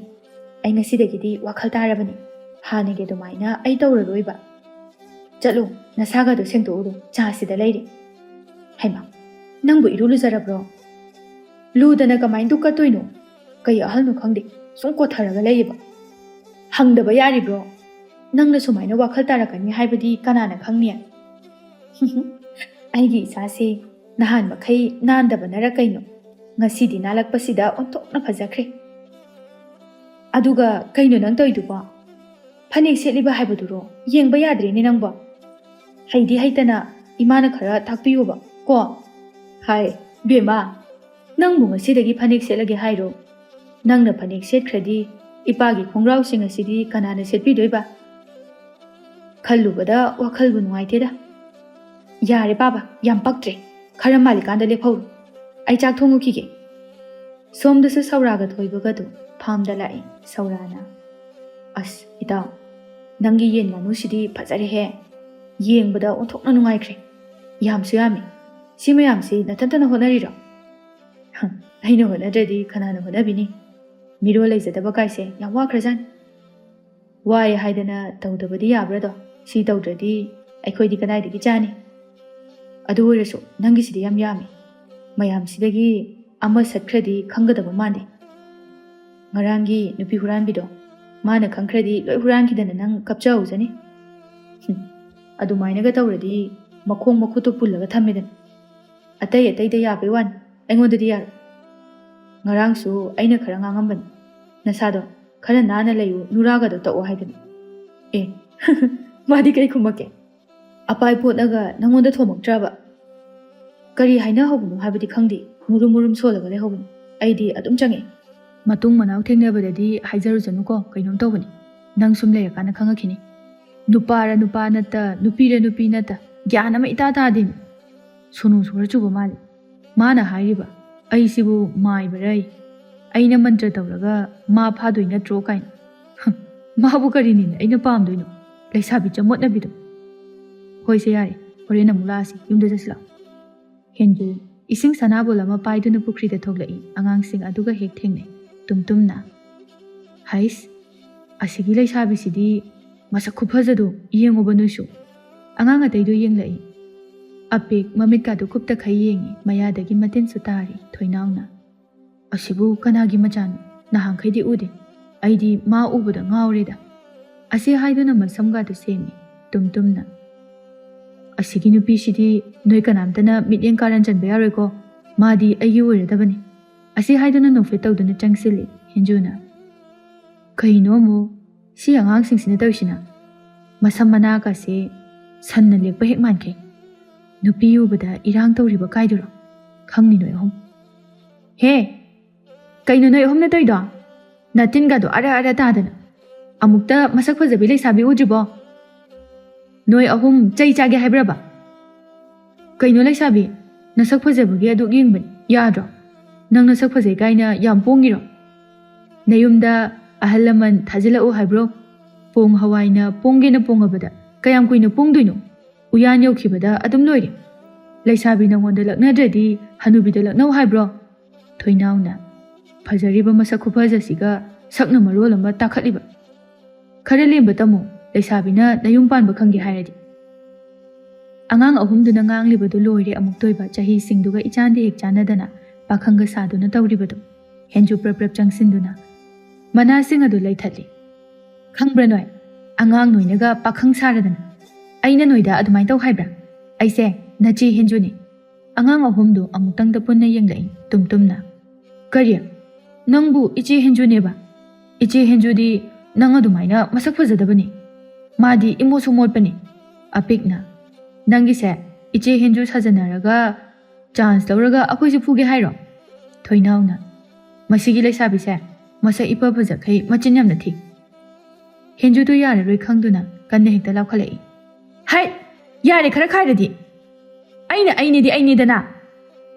ꯑꯩ ꯉꯁꯤꯗꯒꯤꯗꯤ ꯋꯥꯈꯜ ꯇꯥꯔꯕꯅꯤ꯫ ꯍꯥꯟꯅꯒꯤ ꯑꯗꯨꯃꯥꯏꯅ ꯑꯩ ꯇꯧꯔꯔꯣꯏꯕ꯫ ꯆꯠꯂꯣ, ꯅꯁꯥꯒꯗꯣ ꯁꯦꯡꯗꯣꯛꯎꯔꯣ, ꯆꯥ ꯁꯤꯗ ꯂꯩꯔꯦ꯫" ꯍꯩꯃꯥ, "ꯅꯪꯕꯨ ꯏꯔꯨ ꯂꯨꯖꯔꯕ꯭ꯔꯣ? ꯂꯨꯗꯅ ꯀꯃꯥꯏꯅ ꯗꯨꯛ ꯀꯠꯇꯣꯏꯅꯣ? ꯀꯩ ꯑꯍꯜꯅꯣ ꯈꯪꯗꯦ, ꯁꯨꯝ ꯀꯣꯠꯊꯔꯒ ꯂꯩꯌꯦꯕ꯫ ꯍꯪꯗꯕ ꯌꯥꯔꯤꯕ꯭ꯔꯣ? ꯅꯪꯅ ꯁꯨꯃꯥꯏꯅ ꯋꯥꯈꯜ ꯇꯥꯔꯛꯀꯅꯤ ꯍꯥꯏꯕꯗꯤ ꯀꯅꯥꯅ ꯈꯪꯅꯤ?" ꯑꯩꯒꯤ ꯏꯆꯥꯁꯦ ꯅꯍꯥꯟ ꯃꯈꯩ ꯅꯥꯟꯗꯕꯅꯔ ꯀꯩꯅꯣ, ꯉꯁꯤꯗꯤ ꯅꯥꯜꯂꯛꯄꯁꯤꯗ ꯑꯣꯟꯊꯣꯛꯅ ꯐꯖꯈ꯭ꯔꯦ꯫ "ꯑꯗꯨꯒ ꯀꯩꯅꯣ ꯅꯪ ꯇꯧꯔꯤꯗꯨꯕꯣ? ꯐꯅꯦꯛ ꯁꯦꯠꯂꯤꯕ ꯍꯥꯏꯕꯗꯨꯔꯣ? ꯌꯦꯡꯕ ꯌꯥꯗ꯭ꯔꯦꯅꯦ ꯅꯪꯕꯣ꯫ ꯍꯩꯗꯤ ꯍꯩꯇꯅ ꯏꯃꯥꯅ ꯈꯔ ꯇꯥꯛꯄꯤꯌꯣꯕ ꯀꯣ꯫" "ꯍꯥꯏ, ꯕꯦꯝꯃ, ꯅꯪꯕꯨ ꯉꯁꯤꯗꯒꯤ ꯐꯅꯦꯛ ꯁꯦꯠꯂꯒꯦ ꯍꯥꯏꯔꯣ? ꯅꯪꯅ ꯐꯅꯦꯛ ꯁꯦꯠꯈ꯭ꯔꯗꯤ ꯏꯄꯥꯒꯤ ꯈꯣꯡꯒ꯭ꯔꯥꯎꯁꯤꯡ ꯑꯁꯤꯗꯤ ꯀꯅꯥꯅ ꯁꯦꯠꯄꯤꯗꯣꯏꯕ?" ꯈꯜꯂꯨꯕꯗ ꯋꯥꯈꯜꯕꯨ ꯅꯨꯡꯉꯥꯏꯇꯦꯗ꯫ "ꯌꯥꯔꯦ ꯄꯥꯕ, ꯌꯥꯝ ꯄꯛꯇ꯭ꯔꯦ꯫ ꯈꯔ ꯃꯥꯜꯂꯤꯀꯥꯟꯗ ꯂꯦꯞꯍꯧꯔꯣ꯫ ꯑꯩ ꯆꯥꯛ ꯊꯣꯡꯉꯨꯈꯤꯒꯦ꯫" ꯁꯣꯝꯗꯁꯨ ꯁꯧꯔꯥꯒ ꯊꯣꯏꯕꯒꯗꯨ ꯐꯥꯝꯗ ꯂꯥꯛꯏ꯫ ꯁꯧꯔꯥꯅ, "ꯑꯁ ꯏꯇꯥꯎ, ꯅꯪꯒꯤ ꯌꯦꯟ ꯉꯥꯅꯨꯁꯤꯗꯤ ꯐꯖꯔꯦꯍꯦ꯫ ꯌꯦꯡꯕꯗ ꯑꯣꯟꯊꯣꯛꯅ ꯅꯨꯡꯉꯥꯏꯈ꯭ꯔꯦ꯫ ꯌꯥꯝꯁꯨ ꯌꯥꯝꯃꯤ꯫ ꯁꯤ ꯃꯌꯥꯝꯁꯤ ꯅꯊꯟꯇꯅ ꯍꯣꯠꯅꯔꯤꯔꯣ?" "ꯍꯝ, ꯑꯩꯅ ꯍꯣꯠꯅꯗ꯭ꯔꯗꯤ ꯀꯅꯥꯅ ꯍꯣꯠꯅꯕꯤꯅꯤ? ꯃꯤꯔꯣꯜ ꯂꯩꯖꯗꯕ ꯀꯥꯏꯁꯦ ꯌꯥꯝ ꯋꯥꯈ꯭ꯔꯖꯥꯠꯅꯤ꯫ ꯋꯥꯏ ꯍꯥꯏꯗꯅ ꯇꯧꯗꯕꯗꯤ ꯌꯥꯕ꯭ꯔꯥꯗꯣ? ꯁꯤ ꯇꯧꯗ꯭ꯔꯗꯤ ꯑꯩꯈꯣꯏꯗꯤ ꯀꯗꯥꯏꯗꯒꯤ ꯆꯥꯅꯤ? ꯑꯗꯨ ꯑꯣꯏꯔꯁꯨ ꯅꯪꯒꯤꯁꯤꯗꯤ ꯌꯥꯝ ꯌꯥꯝꯃꯤ꯫ ꯃꯌꯥꯝꯁꯤꯗꯒꯤ ꯑꯃ ꯁꯠꯈ꯭ꯔꯗꯤ ꯈꯪꯒꯗꯕ ꯃꯥꯟꯗꯦ꯫ ꯉꯔꯥꯡꯒꯤ ꯅꯨꯄꯤ ꯍꯨꯔꯥꯟꯕꯤꯗꯣ, ꯃꯥꯅ ꯈꯪꯈ꯭ꯔꯗꯤ ꯂꯣꯏ ꯍꯨꯔꯥꯟꯈꯤꯗꯅ ꯅꯪ ꯀꯞꯆꯍꯧꯖꯅꯤ꯫ ꯍꯨꯝ, ꯑꯗꯨꯃꯥꯏꯅꯒ ꯇꯧꯔꯗꯤ ꯃꯈꯣꯡ ꯃꯈꯨꯠꯇꯣ ꯄꯨꯜꯂꯒ ꯊꯝꯃꯦꯗꯅ꯫ ꯑꯇꯩ ꯑꯇꯩꯗ ꯌꯥꯕꯩ ꯋꯥꯅꯤ, ꯑꯩꯉꯣꯟꯗꯗꯤ ꯌꯥꯔꯣꯏ꯫ ꯉꯔꯥꯡꯁꯨ ꯑꯩꯅ ꯈꯔ ꯉꯥꯡꯉꯝꯕꯅꯤ, ꯅꯁꯥꯗꯣ ꯈꯔ ꯅꯥꯟꯅ ꯂꯩꯌꯨ, ꯅꯨꯔꯥꯒꯗꯣ ꯇꯛꯑꯣ ꯍꯥꯏꯗꯅ꯫ ꯑꯦ, ꯃꯥꯗꯤ ꯀꯩ ꯈꯨꯝꯃꯛꯀꯦ? ꯑꯄꯥꯏ ꯄꯣꯠꯅꯒ ꯅꯪꯉꯣꯟꯗ ꯊꯣꯝꯃꯛꯇ꯭ꯔꯕ? ꯀꯔꯤ ꯍꯥꯏꯅꯍꯧꯕꯅꯣ ꯍꯥꯏꯕꯗꯤ ꯈꯪꯗꯦ, ꯃꯨꯔꯨꯝ ꯃꯨꯔꯨꯝ ꯁꯣꯜꯂꯒ ꯂꯩꯍꯧꯕꯅꯤ꯫ ꯑꯩꯗꯤ ꯑꯗꯨꯝ ꯆꯪꯉꯛꯑꯦ꯫ ꯃꯇꯨꯡ ꯃꯅꯥꯎ ꯊꯦꯡꯅꯕꯗꯗꯤ ꯍꯥꯏꯖꯔꯨꯁꯅꯨꯀꯣ, ꯀꯩꯅꯣꯝ ꯇꯧꯕꯅꯤ꯫ ꯅꯪ ꯁꯨꯝ ꯂꯩꯔꯀꯥꯟꯗ ꯈꯪꯉꯛꯈꯤꯅꯤ꯫ ꯅꯨꯄꯥꯔ ꯅꯨꯄꯥ ꯅꯠꯇ, ꯅꯨꯄꯤꯔ ꯅꯨꯄꯤ ꯅꯠꯇ, ꯒ꯭ꯌꯥꯟ ꯑꯃ ꯏꯇꯥ ꯇꯥꯗꯦꯃꯤ꯫ ꯁꯣꯅꯨꯁꯨ ꯈꯔ ꯆꯨꯕ ꯃꯥꯜꯂꯤ꯫ ꯃꯥꯅ ꯍꯥꯏꯔꯤꯕ, "ꯑꯩꯁꯤꯕꯨ ꯃꯥꯏꯕꯔꯩ? ꯑꯩꯅ ꯃꯟꯇ꯭ꯔ ꯇꯧꯔꯒ ꯃꯥ ꯐꯥꯗꯣꯏ ꯅꯠꯇ꯭ꯔꯣ?" ꯀꯥꯏꯅ꯫ ꯍꯝ, ꯃꯥꯕꯨ ꯀꯔꯤꯅꯤꯅ ꯑꯩꯅ ꯄꯥꯝꯗꯣꯏꯅꯣ? ꯂꯩꯁꯥꯕꯤ ꯆꯃꯣꯠꯅꯕꯤꯗꯣ꯫ ꯍꯣꯏꯁꯦ ꯌꯥꯔꯦ, ꯍꯣꯔꯦꯟ ꯑꯃꯨꯛ ꯂꯥꯛꯑꯁꯤ, ꯌꯨꯝꯗ ꯆꯠꯁꯤ ꯂꯥꯛꯑꯣ꯫ ꯍꯦꯟꯗꯨ ꯏꯁꯤꯡ ꯁꯅꯥꯕꯣꯜ ꯑꯃ ꯄꯥꯏꯗꯨꯅ ꯄꯨꯈ꯭ꯔꯤꯗ ꯊꯣꯛꯂꯛꯏ꯫ ꯑꯉꯥꯡꯁꯤꯡ ꯑꯗꯨꯒ ꯍꯦꯛ ꯊꯦꯡꯅꯩ꯫ ꯇꯨꯝꯇꯨꯝꯅ, "ꯍꯩꯁ, ꯑꯁꯤꯒꯤ ꯂꯩꯁꯥꯕꯤꯁꯤꯗꯤ ꯃꯁꯛ ꯈꯨꯐꯖꯗꯣ ꯌꯦꯡꯉꯨꯕ ꯅꯣꯏꯁꯨ꯫" ꯑꯉꯥꯡ ꯑꯇꯩꯗꯨ ꯌꯦꯡꯂꯛꯏ꯫ ꯑꯄꯤꯛ ꯃꯃꯤꯠꯀꯥꯗꯨ ꯀꯨꯞꯇꯈꯩ ꯌꯦꯡꯉꯤ, ꯃꯌꯥꯗꯒꯤ ꯃꯇꯤꯟꯁꯨ ꯇꯥꯔꯤ꯫ ꯊꯣꯏꯅꯥꯎꯅ, "ꯑꯁꯤꯕꯨ ꯀꯅꯥꯒꯤ ꯃꯆꯥꯅꯣ? ꯅꯍꯥꯟꯈꯩꯗꯤ ꯎꯗꯦ꯫ ꯑꯩꯗꯤ ꯃꯥ ꯎꯕꯗ ꯉꯥꯎꯔꯦꯗ꯫ ꯑꯁꯤ ꯍꯥꯏꯗꯨꯅ ꯃꯁꯝꯒꯥꯗꯨ ꯁꯦꯝꯃꯤ꯫ ꯇꯨꯝ ꯇꯨꯝꯅ, "ꯑꯁꯤꯒꯤ ꯅꯨꯄꯤꯁꯤꯗꯤ ꯅꯣꯏ ꯀꯅꯥꯝꯇꯅ ꯃꯤꯠꯌꯦꯡ ꯀꯥꯔꯟ ꯆꯟꯕ ꯌꯥꯔꯣꯏꯀꯣ꯫ ꯃꯥꯗꯤ ꯑꯩꯒꯤ ꯑꯣꯏꯔꯗꯕꯅꯤ"꯫ ꯑꯁꯤ ꯍꯥꯏꯗꯨꯅ ꯅꯣꯛꯐꯦꯠ ꯇꯧꯗꯨꯅ ꯆꯪꯁꯤꯜꯂꯤ꯫ ꯍꯦꯟꯖꯨꯅ, "ꯀꯩꯅꯣ ꯑꯃꯨꯛ ꯁꯤ ꯑꯉꯥꯡꯁꯤꯡꯁꯤꯅ ꯇꯧꯔꯤꯁꯤꯅ? ꯃꯁꯝ ꯃꯅꯥꯒꯁꯦ ꯁꯟꯅ ꯂꯦꯛꯄ ꯍꯦꯛ ꯃꯥꯟꯈꯩ꯫ ꯅꯨꯄꯤ ꯎꯕꯗ ꯏꯔꯥꯡ ꯇꯧꯔꯤꯕ ꯀꯥꯏꯗꯨꯔꯣ? ꯈꯪꯅꯤ ꯅꯣꯏ ꯑꯍꯨꯝ"꯫ "ꯍꯦ, ꯀꯩꯅꯣ ꯅꯣꯏ ꯑꯍꯨꯝꯅ ꯇꯧꯔꯤꯗꯣ? ꯅꯇꯤꯟꯒꯗꯣ ꯑꯔ ꯑꯔ ꯇꯥꯗꯅ꯫ ꯑꯃꯨꯛꯇ ꯃꯁꯛ ꯐꯖꯕꯤ ꯂꯩꯁꯥꯕꯤ ꯎꯗ꯭ꯔꯤꯕꯣ? ꯅꯣꯏ ꯑꯍꯨꯝ ꯆꯩ ꯆꯥꯒꯦ ꯍꯥꯏꯕ꯭ꯔꯕ? ꯀꯩꯅꯣ ꯂꯩꯁꯥꯕꯤ, ꯅꯁꯛ ꯐꯖꯕꯒꯤ ꯑꯗꯨꯛ ꯌꯦꯡꯕꯅꯤ ꯌꯥꯗ꯭ꯔꯣ? ꯅꯪ ꯅꯁꯛ ꯐꯖꯩ ꯀꯥꯏꯅ ꯌꯥꯝ ꯄꯣꯡꯉꯤꯔꯣ? ꯅꯌꯨꯝꯗ ꯑꯍꯜ ꯂꯃꯟ ꯊꯥꯖꯤꯜꯂꯛꯎ ꯍꯥꯏꯕ꯭ꯔꯣ? ꯄꯣꯡ ꯍꯋꯥꯏꯅ ꯄꯣꯡꯒꯦꯅ ꯄꯣꯡꯉꯕꯗ ꯀꯌꯥꯝ ꯀꯨꯏꯅ ꯄꯣꯡꯗꯣꯏꯅꯣ? ꯎꯌꯥꯟ ꯌꯧꯈꯤꯕꯗ ꯑꯗꯨꯝ ꯂꯣꯏꯔꯦ꯫ ꯂꯩꯁꯥꯕꯤ ꯅꯉꯣꯟꯗ ꯂꯛꯅꯗ꯭ꯔꯗꯤ ꯍꯅꯨꯕꯤꯗ ꯂꯛꯅꯧ ꯍꯥꯏꯕ꯭ꯔꯣ?" ꯊꯣꯏꯅꯥꯎꯅ, "ꯐꯖꯔꯤꯕ ꯃꯁꯛ ꯈꯨꯐꯖꯁꯤꯒ ꯁꯛꯅ ꯃꯔꯣꯜ ꯑꯃ ꯇꯥꯈꯠꯂꯤꯕ꯫ ꯈꯔ ꯂꯦꯝꯕ ꯇꯝꯃꯨ, ꯂꯩꯁꯥꯕꯤꯅ ꯅꯌꯨꯝ ꯄꯥꯟꯕ ꯈꯪꯒꯦ ꯍꯥꯏꯔꯗꯤ"꯫ ꯑꯉꯥꯡ ꯑꯍꯨꯝꯗꯨꯅ ꯉꯥꯡꯂꯤꯕꯗꯨ ꯂꯣꯏꯔꯦ ꯑꯃꯨꯛꯇꯣꯏꯕ, ꯆꯍꯤꯁꯤꯡꯗꯨꯒ ꯏꯆꯥꯟꯗꯤ ꯍꯦꯛ ꯆꯥꯟꯅꯗꯅ ꯄꯥꯈꯪꯒ ꯁꯥꯗꯨꯅ ꯇꯧꯔꯤꯕꯗꯨ꯫ ꯍꯦꯟꯖꯨ ꯄ꯭ꯔꯞ ꯄ꯭ꯔꯞ ꯆꯪꯁꯤꯟꯗꯨꯅ ꯃꯅꯥꯁꯤꯡ ꯑꯗꯨ ꯂꯩꯊꯠꯂꯤ꯫ "ꯈꯪꯕ꯭ꯔꯥ ꯅꯣꯏ, ꯑꯉꯥꯡ ꯅꯣꯏꯅꯒ ꯄꯥꯈꯪ ꯁꯥꯔꯗꯅ ꯑꯩꯅ ꯅꯣꯏꯗ ꯑꯗꯨꯃꯥꯏꯅ ꯇꯧ ꯍꯥꯏꯕ꯭ꯔꯥ? ꯑꯩꯁꯦ ꯅꯆꯦ ꯍꯦꯟꯖꯨꯅꯤ"꯫ ꯑꯉꯥꯡ ꯑꯍꯨꯝꯗꯨ ꯑꯃꯨꯛꯇꯪꯗ ꯄꯨꯟꯅ ꯌꯦꯡꯂꯛꯏ ꯇꯨꯝ ꯇꯨꯝꯅ꯫ "ꯀꯔꯤ? ꯅꯪꯕꯨ ꯏꯆꯦ ꯍꯦꯟꯖꯨꯅꯦꯕ? ꯏꯆꯦ ꯍꯦꯟꯖꯨꯗꯤ ꯅꯪ ꯑꯗꯨꯃꯥꯏꯅ ꯃꯁꯛ ꯐꯖꯗꯕꯅꯤ꯫ ꯃꯥꯗꯤ ꯏꯃꯣꯠꯁꯨ ꯃꯣꯠꯄꯅꯤ"꯫ ꯑꯄꯤꯛꯅ, "ꯅꯪꯒꯤꯁꯦ ꯏꯆꯦ ꯍꯦꯟꯖꯨ ꯁꯥꯖꯟꯅꯔꯒ ꯆꯥꯟꯁ ꯂꯧꯔꯒ ꯑꯩꯈꯣꯏꯁꯨ ꯐꯨꯒꯦ ꯍꯥꯏꯔꯣ?" ꯊꯣꯏꯅꯥꯎꯅ, "ꯃꯁꯤꯒꯤ ꯂꯩꯁꯥꯕꯤꯁꯦ ꯃꯁꯛ ꯏꯐ ꯐꯖꯈꯩ ꯃꯆꯤꯟ ꯌꯥꯝꯅ ꯊꯤ"꯫ ꯍꯦꯟꯖꯨꯗꯨ ꯌꯥꯔꯔꯣꯏ ꯈꯪꯗꯨꯅ ꯀꯟꯅ ꯍꯦꯛꯇ ꯂꯥꯎꯈꯠꯂꯛꯏ꯫ "ꯍꯥꯏ! ꯌꯥꯔꯦ ꯈꯔ ꯈꯥꯏꯔꯗꯤ! ꯑꯩꯅ ꯑꯩꯅꯦꯗꯤ ꯑꯩꯅꯦꯗꯅ!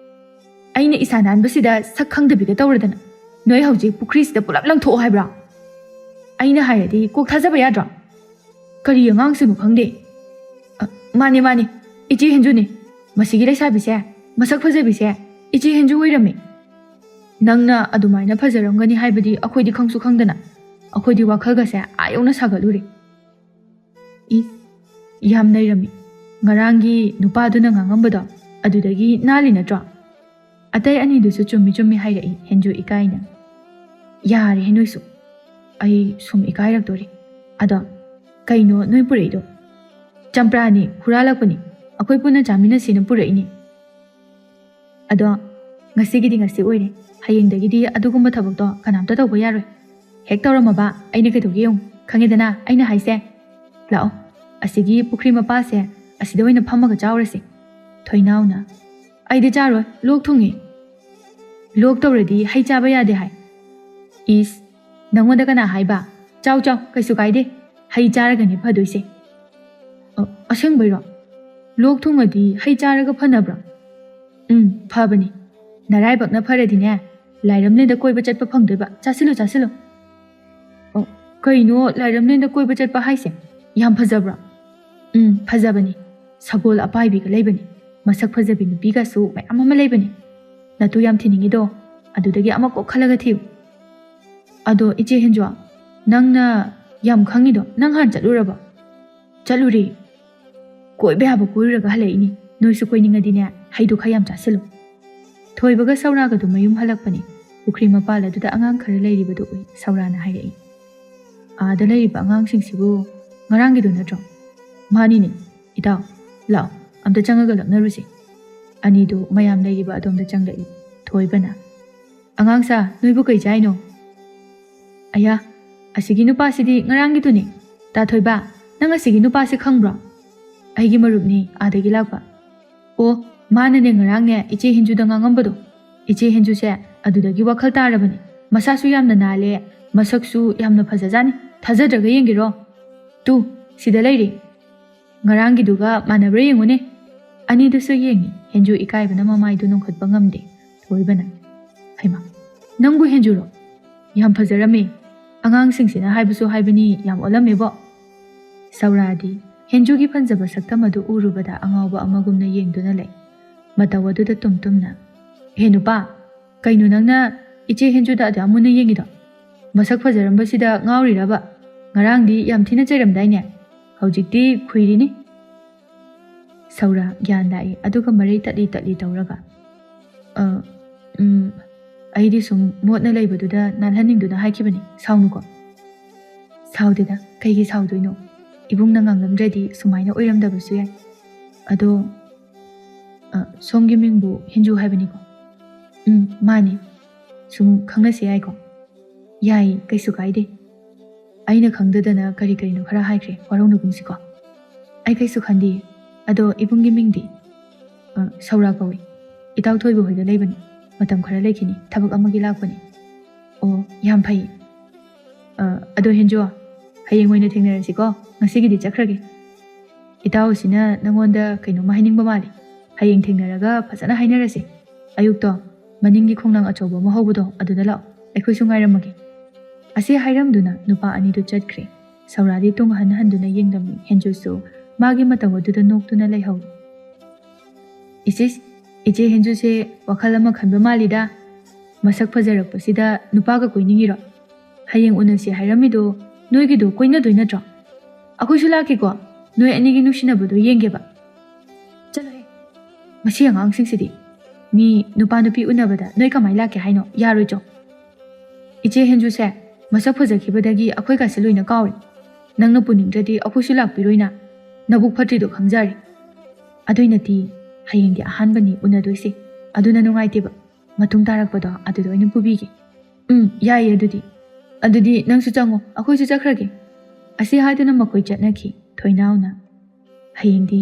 ꯑꯩꯅ ꯏꯁꯥ ꯅꯥꯟꯕꯁꯤꯗ ꯁꯛ ꯈꯪꯗꯕꯤꯒ ꯇꯧꯔꯗꯅ ꯅꯣꯏ ꯍꯧꯖꯤꯛ ꯄꯨꯈ꯭ꯔꯤꯁꯤꯗ ꯄꯨꯂꯞ ꯂꯪꯊꯣꯛꯑꯣ ꯍꯥꯏꯕ꯭ꯔꯣ? ꯑꯩꯅ ꯍꯥꯏꯔꯗꯤ ꯀꯣꯛ ꯊꯥꯖꯕ ꯌꯥꯗ꯭ꯔꯣ? ꯀꯔꯤ ꯑꯉꯥꯡꯁꯤꯅꯣ ꯈꯪꯗꯦ꯫ ꯑ, ꯃꯥꯅꯦ, ꯃꯥꯅꯦ, ꯏꯆꯦ ꯍꯦꯟꯖꯨꯅꯦ꯫ ꯃꯁꯤꯒꯤ ꯂꯩꯁꯥꯕꯤꯁꯦ, ꯃꯁꯛ ꯐꯖꯕꯤꯁꯦ ꯏꯆꯦ ꯍꯦꯟꯖꯨ ꯑꯣꯏꯔꯝꯃꯦ꯫ ꯅꯪꯅ ꯑꯗꯨꯃꯥꯏꯅ ꯐꯖꯔꯝꯒꯅꯤ ꯍꯥꯏꯕꯗꯤ ꯑꯩꯈꯣꯏꯗꯤ ꯈꯪꯁꯨ ꯈꯪꯗꯅ꯫ ꯑꯩꯈꯣꯏꯗꯤ ꯋꯥꯈꯜꯒꯁꯦ ꯑꯥ ꯌꯧꯅ ꯁꯥꯒꯠꯂꯨꯔꯦ꯫ ꯏꯁ, ꯌꯥꯝ ꯅꯩꯔꯝꯃꯤ꯫ ꯉꯔꯥꯡꯒꯤ ꯅꯨꯄꯥꯗꯨꯅ ꯉꯥꯡꯉꯝꯕꯗꯣ ꯑꯗꯨꯗꯒꯤ ꯅꯥꯜꯂꯤ ꯅꯠꯇ꯭ꯔꯣ? ꯑꯇꯩ ꯑꯅꯤꯗꯨꯁꯨ ꯆꯨꯝꯃꯤ ꯆꯨꯝꯃꯤ ꯍꯥꯏꯔꯛꯏ ꯍꯦꯟꯖꯨ ꯏꯀꯥꯏꯅ꯫ ꯌꯥꯔꯦꯍꯦ ꯅꯣꯏꯁꯨ, ꯑꯩ ꯁꯨꯝ ꯏꯀꯥꯏꯔꯛꯇꯣꯔꯦ꯫ ꯑꯗꯣ ꯀꯩꯅꯣ ꯅꯣꯏ ꯄꯨꯔꯛꯏꯗꯣ? ꯆꯝꯄ꯭ꯔꯥꯅꯤ, ꯍꯨꯔꯥꯜꯂꯛꯄꯅꯤ, ꯑꯩꯈꯣꯏ ꯄꯨꯟꯅ ꯆꯥꯃꯤꯟꯅꯁꯦꯅ ꯄꯨꯔꯛꯏꯅꯤ꯫ ꯑꯗꯣ ꯉꯁꯤꯒꯤꯗꯤ ꯉꯁꯤ ꯑꯣꯏꯔꯦ, ꯍꯌꯦꯡꯗꯒꯤꯗꯤ ꯑꯗꯨꯒꯨꯝꯕ ꯊꯕꯛꯇꯣ ꯀꯅꯥꯝꯇ ꯇꯧꯕ ꯌꯥꯔꯣꯏ꯫ ꯍꯦꯛ ꯇꯧꯔꯝꯃꯕ ꯑꯩꯅ ꯀꯩꯗꯧꯒꯦ ꯌꯦꯡꯉꯨ, ꯈꯪꯉꯦꯗꯅ ꯑꯩꯅ ꯍꯥꯏꯁꯦ꯫ ꯂꯥꯛꯑꯣ, ꯑꯁꯤꯒꯤ ꯄꯨꯈ꯭ꯔꯤ ꯃꯄꯥꯁꯦ ꯑꯁꯤꯗ ꯑꯣꯏꯅ ꯐꯝꯃꯒ ꯆꯥꯎꯔꯁꯤ꯫ ꯊꯣꯏꯅꯥꯎꯅ, ꯑꯩꯗꯤ ꯆꯥꯔꯣꯏ, ꯂꯣꯛ ꯊꯨꯡꯉꯤ꯫ ꯂꯣꯛ ꯇꯧꯔꯗꯤ ꯍꯩ ꯆꯥꯕ ꯌꯥꯗꯦ ꯍꯥꯏ꯫ ꯏꯁ, ꯅꯪꯉꯣꯟꯗ ꯀꯅꯥ ꯍꯥꯏꯕ? ꯆꯥꯎ ꯆꯥꯎ, ꯀꯩꯁꯨ ꯀꯥꯏꯗꯦ, ꯍꯩ ꯆꯥꯔꯒꯅꯤ ꯐꯗꯣꯏꯁꯦ꯫ ꯑ, ꯑꯁꯦꯡꯕꯩꯔꯣ? ꯂꯣꯛ ꯊꯨꯡꯉꯗꯤ ꯍꯩ ꯆꯥꯔꯒ ꯐꯅꯕ꯭ꯔꯣ? ꯎꯝ, ꯐꯕꯅꯤ꯫ ꯅꯔꯥꯏꯕꯛꯅ ꯐꯔꯗꯤꯅꯦ, ꯂꯥꯏꯔꯝꯂꯦꯟꯗ ꯀꯣꯏꯕ ꯆꯠꯄ ꯐꯪꯗꯣꯏꯕ꯫ ꯆꯥꯁꯤꯜꯂꯨ, ꯆꯥꯁꯤꯜꯂꯨ꯫ ꯑꯣ, ꯀꯩꯅꯣ ꯂꯥꯏꯔꯝꯂꯦꯟꯗ ꯀꯣꯏꯕ ꯆꯠꯄ ꯍꯥꯏꯁꯦ? ꯌꯥꯝ ꯐꯖꯕ꯭ꯔꯣ? ꯎꯝ, ꯐꯖꯕꯅꯤ꯫ ꯁꯒꯣꯜ ꯑꯄꯥꯏꯕꯤꯒ ꯂꯩꯕꯅꯤ꯫ ꯃꯁꯛ ꯐꯖꯕꯤ ꯅꯨꯄꯤꯒꯁꯨ ꯃꯌꯥꯝ ꯑꯃ ꯂꯩꯕꯅꯤ꯫ ꯅꯇꯨ ꯌꯥꯝ ꯊꯤꯅꯤꯡꯉꯤꯗꯣ, ꯑꯗꯨꯗꯒꯤ ꯑꯃ ꯀꯣꯛ ꯈꯜꯂꯒ ꯊꯤꯌꯨ꯫ ꯑꯗꯣ ꯏꯆꯦ ꯍꯦꯟꯖꯨ, ꯅꯪꯅ ꯌꯥꯝ ꯈꯪꯉꯤꯗꯣ, ꯅꯪ ꯍꯥꯟꯅ ꯆꯠꯂꯨꯔꯕꯣ? ꯆꯠꯂꯨꯔꯦ꯫ ꯀꯣꯏꯕ ꯌꯥꯕ ꯀꯣꯏꯔꯨꯔꯒ ꯍꯜꯂꯛꯏꯅꯤ꯫ ꯅꯣꯏꯁꯨ ꯀꯣꯏꯅꯤꯡꯉꯗꯤꯅꯦ, ꯍꯩꯗꯣ ꯈꯔ ꯌꯥꯝ ꯆꯥꯁꯤꯜꯂꯨ꯫ ꯊꯣꯏꯕꯒ ꯁꯧꯔꯥꯒꯗꯨ ꯃꯌꯨꯝ ꯍꯜꯂꯛꯄꯅꯤ꯫ ꯄꯨꯈ꯭ꯔꯤ ꯃꯄꯥꯜ ꯑꯗꯨꯗ ꯑꯉꯥꯡ ꯈꯔ ꯂꯩꯔꯤꯕꯗꯨ ꯎꯏ꯫ ꯁꯧꯔꯥꯅ ꯍꯥꯏꯔꯛꯏ, "ꯑꯥꯗ ꯂꯩꯔꯤꯕ ꯑꯉꯥꯡꯁꯤꯡꯁꯤꯕꯨ ꯉꯔꯥꯡꯒꯤꯗꯨ ꯅꯠꯇ꯭ꯔꯣ?" "ꯃꯥꯅꯤꯅꯦ꯫ ꯏꯇꯥꯎ, ꯂꯥꯛꯑꯣ, ꯑꯝꯇ ꯆꯪꯉꯒ ꯂꯛꯅꯔꯨꯁꯤ꯫" ꯑꯅꯤꯗꯨ ꯃꯌꯥꯝ ꯂꯩꯔꯤꯕ ꯑꯗꯣꯝꯗ ꯆꯪꯂꯛꯏ꯫ ꯊꯣꯏꯕꯅ, "ꯑꯉꯥꯡꯁꯥ, ꯅꯣꯏꯕꯨ ꯀꯩ ꯆꯥꯏꯅꯣ?" "ꯑꯌꯥ, ꯑꯁꯤꯒꯤ ꯅꯨꯄꯥꯁꯤꯗꯤ ꯉꯔꯥꯡꯒꯤꯗꯨꯅꯤ꯫ ꯇꯥ ꯊꯣꯏꯕ, ꯅꯪ ꯑꯁꯤꯒꯤ ꯅꯨꯄꯥꯁꯤ ꯈꯪꯕ꯭ꯔꯣ?" "ꯑꯩꯒꯤ ꯃꯔꯨꯞꯅꯤ, ꯑꯥꯗꯒꯤ ꯂꯥꯛꯄ꯫" "ꯑꯣ, ꯃꯥꯅꯅꯦ ꯉꯔꯥꯡꯅꯦ ꯏꯆꯦ ꯍꯦꯟꯖꯨꯗ ꯉꯥꯡꯉꯝꯕꯗꯣ꯫ ꯏꯆꯦ ꯍꯦꯟꯖꯨꯁꯦ ꯑꯗꯨꯗꯒꯤ ꯋꯥꯈꯜ ꯇꯥꯔꯕꯅꯤ꯫ ꯃꯁꯥꯁꯨ ꯌꯥꯝꯅ ꯅꯥꯜꯂꯦ, ꯃꯁꯛꯁꯨ ꯌꯥꯝꯅ ꯐꯖꯖꯥꯠꯅꯤ꯫ ꯊꯥꯖꯗ꯭ꯔꯒ ꯌꯦꯡꯒꯦꯔꯣ? ꯇꯨ, ꯁꯤꯗ ꯂꯩꯔꯦ꯫ ꯉꯔꯥꯡꯒꯤꯗꯨꯒ ꯃꯥꯟꯅꯕ꯭ꯔꯥ ꯌꯦꯡꯉꯨꯅꯦ꯫" ꯑꯅꯤꯗꯨꯁꯨ ꯌꯦꯡꯉꯤ꯫ ꯍꯦꯟꯖꯨ ꯏꯀꯥꯏꯕꯅ ꯃꯃꯥꯏꯗꯨ ꯅꯣꯡꯈꯠꯄ ꯉꯝꯗꯦ꯫ ꯊꯣꯏꯕꯅ, "ꯍꯩꯃꯥ, ꯅꯪꯕꯨ ꯍꯦꯟꯖꯨꯔꯣ? ꯌꯥꯝ ꯐꯖꯔꯝꯃꯦ꯫ ꯑꯉꯥꯡꯁꯤꯡꯁꯤꯅ ꯍꯥꯏꯕꯁꯨ ꯍꯥꯏꯕꯅꯤ, ꯌꯥꯝ ꯑꯣꯜꯂꯝꯃꯦꯕꯣ꯫" ꯁꯧꯔꯥꯗꯤ ꯍꯦꯟꯖꯨꯒꯤ ꯐꯖꯕ ꯁꯛꯇꯝ ꯑꯗꯨ ꯎꯔꯨꯕꯗ ꯑꯉꯥꯎꯕ ꯑꯃꯒꯨꯝꯅ ꯌꯦꯡꯗꯨꯅ ꯂꯩ꯫ ꯃꯇꯧ ꯑꯗꯨꯗ ꯇꯨꯝ ꯇꯨꯝꯅ, "ꯍꯦ ꯅꯨꯄꯥ, ꯀꯩꯅꯣ ꯅꯪꯅ ꯏꯆꯦ ꯍꯦꯟꯖꯨꯗ ꯑꯗꯨꯌꯥꯝ ꯃꯨꯟꯅ ꯌꯦꯡꯉꯤꯗꯣ? ꯃꯁꯛ ꯐꯖꯔꯝꯕꯁꯤꯗ ꯉꯥꯎꯔꯤꯔꯕ? ꯉꯔꯥꯡꯗꯤ ꯌꯥꯝ ꯊꯤꯅ ꯆꯩꯔꯝꯗꯥꯏꯅꯦ? ꯍꯧꯖꯤꯛꯇꯤ ꯈꯨꯏꯔꯤꯅꯤ꯫" ꯁꯧꯔꯥ ꯒ꯭ꯌꯥꯟ ꯂꯥꯛꯏ, ꯑꯗꯨꯒ ꯃꯔꯩ ꯇꯠꯂꯤ ꯇꯠꯂꯤ ꯇꯧꯔꯒ, "ꯑ, ꯎꯝ, ꯑꯩꯗꯤ ꯁꯨꯝ ꯃꯣꯠꯅ ꯂꯩꯕꯗꯨꯗ ꯅꯥꯜꯍꯟꯅꯤꯡꯗꯨꯅ ꯍꯥꯏꯈꯤꯕꯅꯤ, ꯁꯥꯎꯅꯨꯀꯣ꯫" "ꯁꯥꯎꯗꯦꯗ, ꯀꯩꯒꯤ ꯁꯥꯎꯗꯣꯏꯅꯣ? ꯏꯕꯨꯡꯅ ꯉꯥꯡꯂꯝꯗ꯭ꯔꯗꯤ ꯁꯨꯃꯥꯏꯅ ꯑꯣꯏꯔꯝꯗꯕꯁꯨ ꯌꯥꯏ꯫ ꯑꯗꯣ, ꯑ, ꯁꯣꯝꯒꯤ ꯃꯤꯡꯕꯨ ꯍꯦꯟꯖꯨ ꯍꯥꯏꯕꯅꯤꯀꯣ?" "ꯎꯝ, ꯃꯥꯅꯤ꯫ ꯁꯨꯝ ꯈꯪꯅꯁꯤ ꯌꯥꯏꯀꯣ?" "ꯌꯥꯏ, ꯀꯩꯁꯨ ꯀꯥꯏꯗꯦ꯫" ꯑꯩꯅ ꯈꯪꯗꯗꯅ ꯀꯔꯤ ꯀꯔꯤꯅꯣ ꯈꯔ ꯍꯥꯏꯈ꯭ꯔꯦ, ꯋꯥꯔꯧꯅꯒꯨꯝꯁꯤꯀꯣ꯫ "ꯑꯩ ꯀꯩꯁꯨ ꯈꯟꯗꯦ꯫ ꯑꯗꯣ ꯏꯕꯨꯡꯒꯤ ꯃꯤꯡꯗꯤ?" "ꯑ, ꯁꯧꯔꯥ ꯀꯧꯏ꯫ ꯏꯇꯥꯎ ꯊꯣꯏꯕ ꯍꯣꯏꯗ ꯂꯩꯕꯅꯤ꯫ ꯃꯇꯝ ꯈꯔ ꯂꯩꯈꯤꯅꯤ, ꯊꯕꯛ ꯑꯃꯒꯤ ꯂꯥꯛꯄꯅꯤ꯫" "ꯑꯣ, ꯌꯥꯝ ꯐꯩ꯫ ꯑ, ꯑꯗꯣ ꯍꯦꯟꯖꯨ, ꯍꯌꯦꯡ ꯑꯣꯏꯅ ꯊꯦꯡꯅꯔꯁꯤꯀꯣ꯫ ꯉꯁꯤꯒꯤꯗꯤ ꯆꯠꯈ꯭ꯔꯒꯦ꯫ ꯏꯇꯥꯎꯁꯤꯅ ꯅꯪꯉꯣꯟꯗ ꯀꯩꯅꯣꯝꯃ ꯍꯥꯏꯅꯤꯡꯕ ꯃꯥꯜꯂꯤ꯫ ꯍꯌꯦꯡ ꯊꯦꯡꯅꯔꯒ ꯐꯖꯅ ꯍꯥꯏꯅꯔꯁꯤ꯫ ꯑꯌꯨꯛꯇꯣ ꯃꯅꯤꯡꯒꯤ ꯈꯣꯡꯅꯥꯡ ꯑꯆꯧꯕ ꯑꯃ ꯍꯧꯕꯗꯣ, ꯑꯗꯨꯗ ꯂꯥꯛꯑꯣ꯫ ꯑꯩꯈꯣꯏꯁꯨ ꯉꯥꯏꯔꯝꯃꯒꯦ꯫" ꯑꯁꯤ ꯍꯥꯏꯔꯝꯗꯨꯅ ꯅꯨꯄꯥ ꯑꯅꯤꯗꯨ ꯆꯠꯈ꯭ꯔꯦ꯫ ꯁꯧꯔꯥꯗꯤ ꯇꯨꯡ ꯍꯟ ꯍꯟꯗꯨꯅ ꯌꯦꯡꯂꯝꯃꯤ꯫ ꯍꯦꯟꯖꯨꯁꯨ ꯃꯥꯒꯤ ꯃꯇꯧ ꯑꯗꯨꯗ ꯅꯣꯛꯇꯨꯅ ꯂꯩꯍꯧꯏ꯫ "ꯏꯁ ꯏꯁ, ꯏꯆꯦ ꯍꯦꯟꯖꯨꯁꯦ ꯋꯥꯈꯜ ꯑꯃ ꯈꯟꯕ ꯃꯥꯜꯂꯤꯗ꯫ ꯃꯁꯛ ꯐꯖꯔꯛꯄꯁꯤꯗ ꯅꯨꯄꯥꯒ ꯀꯣꯏꯅꯤꯡꯉꯤꯔꯣ? ꯍꯌꯦꯡ ꯎꯅꯁꯤ ꯍꯥꯏꯔꯝꯃꯤꯗꯣ ꯅꯣꯏꯒꯤꯗꯣ ꯀꯣꯏꯅꯗꯣꯏ ꯅꯠꯇ꯭ꯔꯣ? ꯑꯩꯈꯣꯏꯁꯨ ꯂꯥꯛꯀꯦꯀꯣ, ꯅꯣꯏ ꯑꯅꯤꯒꯤ ꯅꯨꯡꯁꯤꯅꯕꯗꯣ ꯌꯦꯡꯒꯦꯕ꯫" "ꯆꯠꯂꯣꯍꯦ, ꯃꯁꯤ ꯑꯉꯥꯡꯁꯤꯡꯁꯤꯗꯤ꯫ ꯃꯤ ꯅꯨꯄꯥ ꯅꯨꯄꯤ ꯎꯅꯕꯗ ꯅꯣꯏ ꯀꯃꯥꯏ ꯂꯥꯛꯀꯦ ꯍꯥꯏꯅꯣ? ꯌꯥꯔꯣꯏ, ꯆꯣ꯫" "ꯏꯆꯦ ꯍꯦꯟꯖꯨꯁꯦ ꯃꯁꯛ ꯐꯖꯈꯤꯕꯗꯒꯤ ꯑꯩꯈꯣꯏꯒꯁꯦ ꯂꯣꯏꯅ ꯀꯥꯎꯔꯦ꯫ ꯅꯪꯅ ꯄꯨꯅꯤꯡꯗ꯭ꯔꯗꯤ ꯑꯩꯈꯣꯏꯁꯨ ꯂꯥꯛꯄꯤꯔꯣꯏꯅ꯫ ꯅꯕꯨꯛ ꯐꯠꯇ꯭ꯔꯤꯗꯣ ꯈꯪꯖꯔꯦ꯫ ꯑꯗꯨꯏ ꯅꯠꯇꯦ, ꯍꯌꯦꯡꯗꯤ ꯑꯍꯥꯟꯕꯅꯤ ꯎꯅꯗꯣꯏꯁꯦ꯫ ꯑꯗꯨꯅ ꯅꯨꯡꯉꯥꯏꯇꯦꯕ꯫ ꯃꯇꯨꯡ ꯇꯥꯔꯛꯄꯗꯣ ꯑꯗꯨꯗ ꯑꯣꯏꯅ ꯄꯨꯕꯤꯒꯦ꯫" "ꯎꯝ, ꯌꯥꯏꯌꯦ ꯑꯗꯨꯗꯤ꯫ ꯑꯗꯨꯗꯤ ꯅꯪꯁꯨ ꯆꯪꯉꯣ, ꯑꯩꯈꯣꯏꯁꯨ ꯆꯠꯈ꯭ꯔꯒꯦ꯫" ꯑꯁꯤ ꯍꯥꯏꯗꯨꯅ ꯃꯈꯣꯏ ꯆꯠꯅꯈꯤ꯫ ꯊꯣꯏꯅꯥꯎꯅ, "ꯍꯌꯦꯡꯗꯤ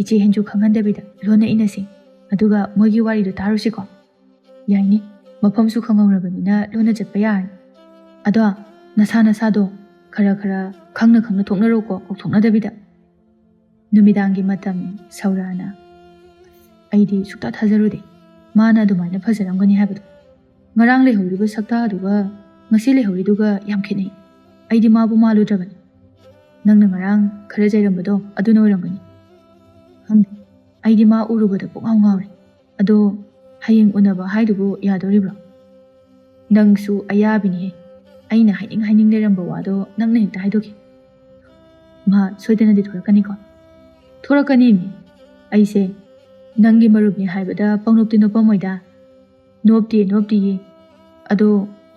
ꯏꯆꯦ ꯍꯦꯟꯖꯨ ꯈꯪꯍꯟꯗꯕꯤꯗ ꯂꯣꯟꯅ ꯏꯟꯅꯁꯤ꯫ ꯑꯗꯨꯒ ꯃꯣꯏꯒꯤ ꯋꯥꯔꯤꯗꯣ ꯇꯥꯔꯨꯁꯤꯀꯣ꯫" "ꯌꯥꯏꯅꯦ, ꯃꯐꯝꯁꯨ ꯈꯪꯍꯧꯔꯕꯅꯤꯅ ꯂꯣꯟꯅ ꯆꯠꯄ ꯌꯥꯔꯅꯤ꯫ ꯑꯗꯣ ꯅꯁꯥ ꯅꯁꯥꯗꯣ ꯈꯔ ꯈꯔ ꯈꯪꯅ ꯈꯪꯅ ꯊꯣꯛꯅꯔꯣꯀꯣ, ꯀꯥꯎꯊꯣꯛꯅꯗꯕꯤꯗ꯫" ꯅꯨꯃꯤꯗꯥꯡꯒꯤ ꯃꯇꯝ ꯁꯧꯔꯥꯅ꯫ ꯑꯩꯗꯤ ꯁꯨꯛꯊꯥ ꯊꯥꯖꯔꯨꯗꯦ ꯃꯥꯅ ꯑꯗꯨꯃꯥꯏꯅ ꯐꯖꯔꯝꯒꯅꯤ ꯍꯥꯏꯕꯗꯣ꯫ ꯉꯔꯥꯡ ꯂꯩꯍꯧꯔꯤꯕ ꯁꯛꯇꯥꯗꯨꯒ ꯉꯁꯤ ꯂꯩꯍꯧꯔꯤꯗꯨꯒ ꯌꯥꯝ ꯈꯦꯠꯅꯩ꯫ ꯑꯩꯗꯤ ꯃꯥꯕꯨ ꯃꯥꯜꯂꯨꯗ꯭ꯔꯕꯅꯤ꯫ ꯅꯪꯅ ꯉꯔꯥꯡ ꯈꯔ ꯆꯩꯔꯝꯕꯗꯣ ꯑꯗꯨꯅ ꯑꯣꯏꯔꯝꯒꯅꯤ꯫ ꯈꯪꯗꯦ, ꯑꯩꯗꯤ ꯃꯥ ꯎꯔꯨꯕꯗ ꯄꯨꯡꯉꯥꯎ ꯉꯥꯎꯔꯦ꯫ ꯑꯗꯣ ꯍꯌꯦꯡ ꯎꯅꯕ ꯍꯥꯏꯗꯨꯕꯨ ꯌꯥꯗꯣꯔꯤꯕ꯭ꯔꯣ? ꯅꯪꯁꯨ ꯑꯌꯥꯕꯤꯅꯤꯍꯦ꯫ ꯑꯩꯅ ꯍꯥꯏꯅꯤꯡ ꯍꯥꯏꯅꯤꯡ ꯂꯩꯔꯝꯕ ꯋꯥꯗꯣ ꯅꯪꯅ ꯍꯦꯛꯇ ꯍꯥꯏꯗꯣꯛꯈꯤ꯫ ꯃꯥ ꯁꯣꯏꯗꯅꯗꯤ ꯊꯣꯔꯛꯀꯅꯤꯀꯣ? ꯊꯣꯔꯛꯀꯅꯤꯃꯤ꯫ ꯑꯩꯁꯦ ꯅꯪꯒꯤ ꯃꯔꯨꯞꯅꯤ ꯍꯥꯏꯕꯗ ꯄꯪꯅꯣꯞꯇꯤ ꯅꯣꯞꯄꯝꯃꯣꯏꯗ? ꯅꯣꯞꯇꯦ, ꯅꯣꯞꯇꯤꯌꯦ꯫ ꯑꯗꯣ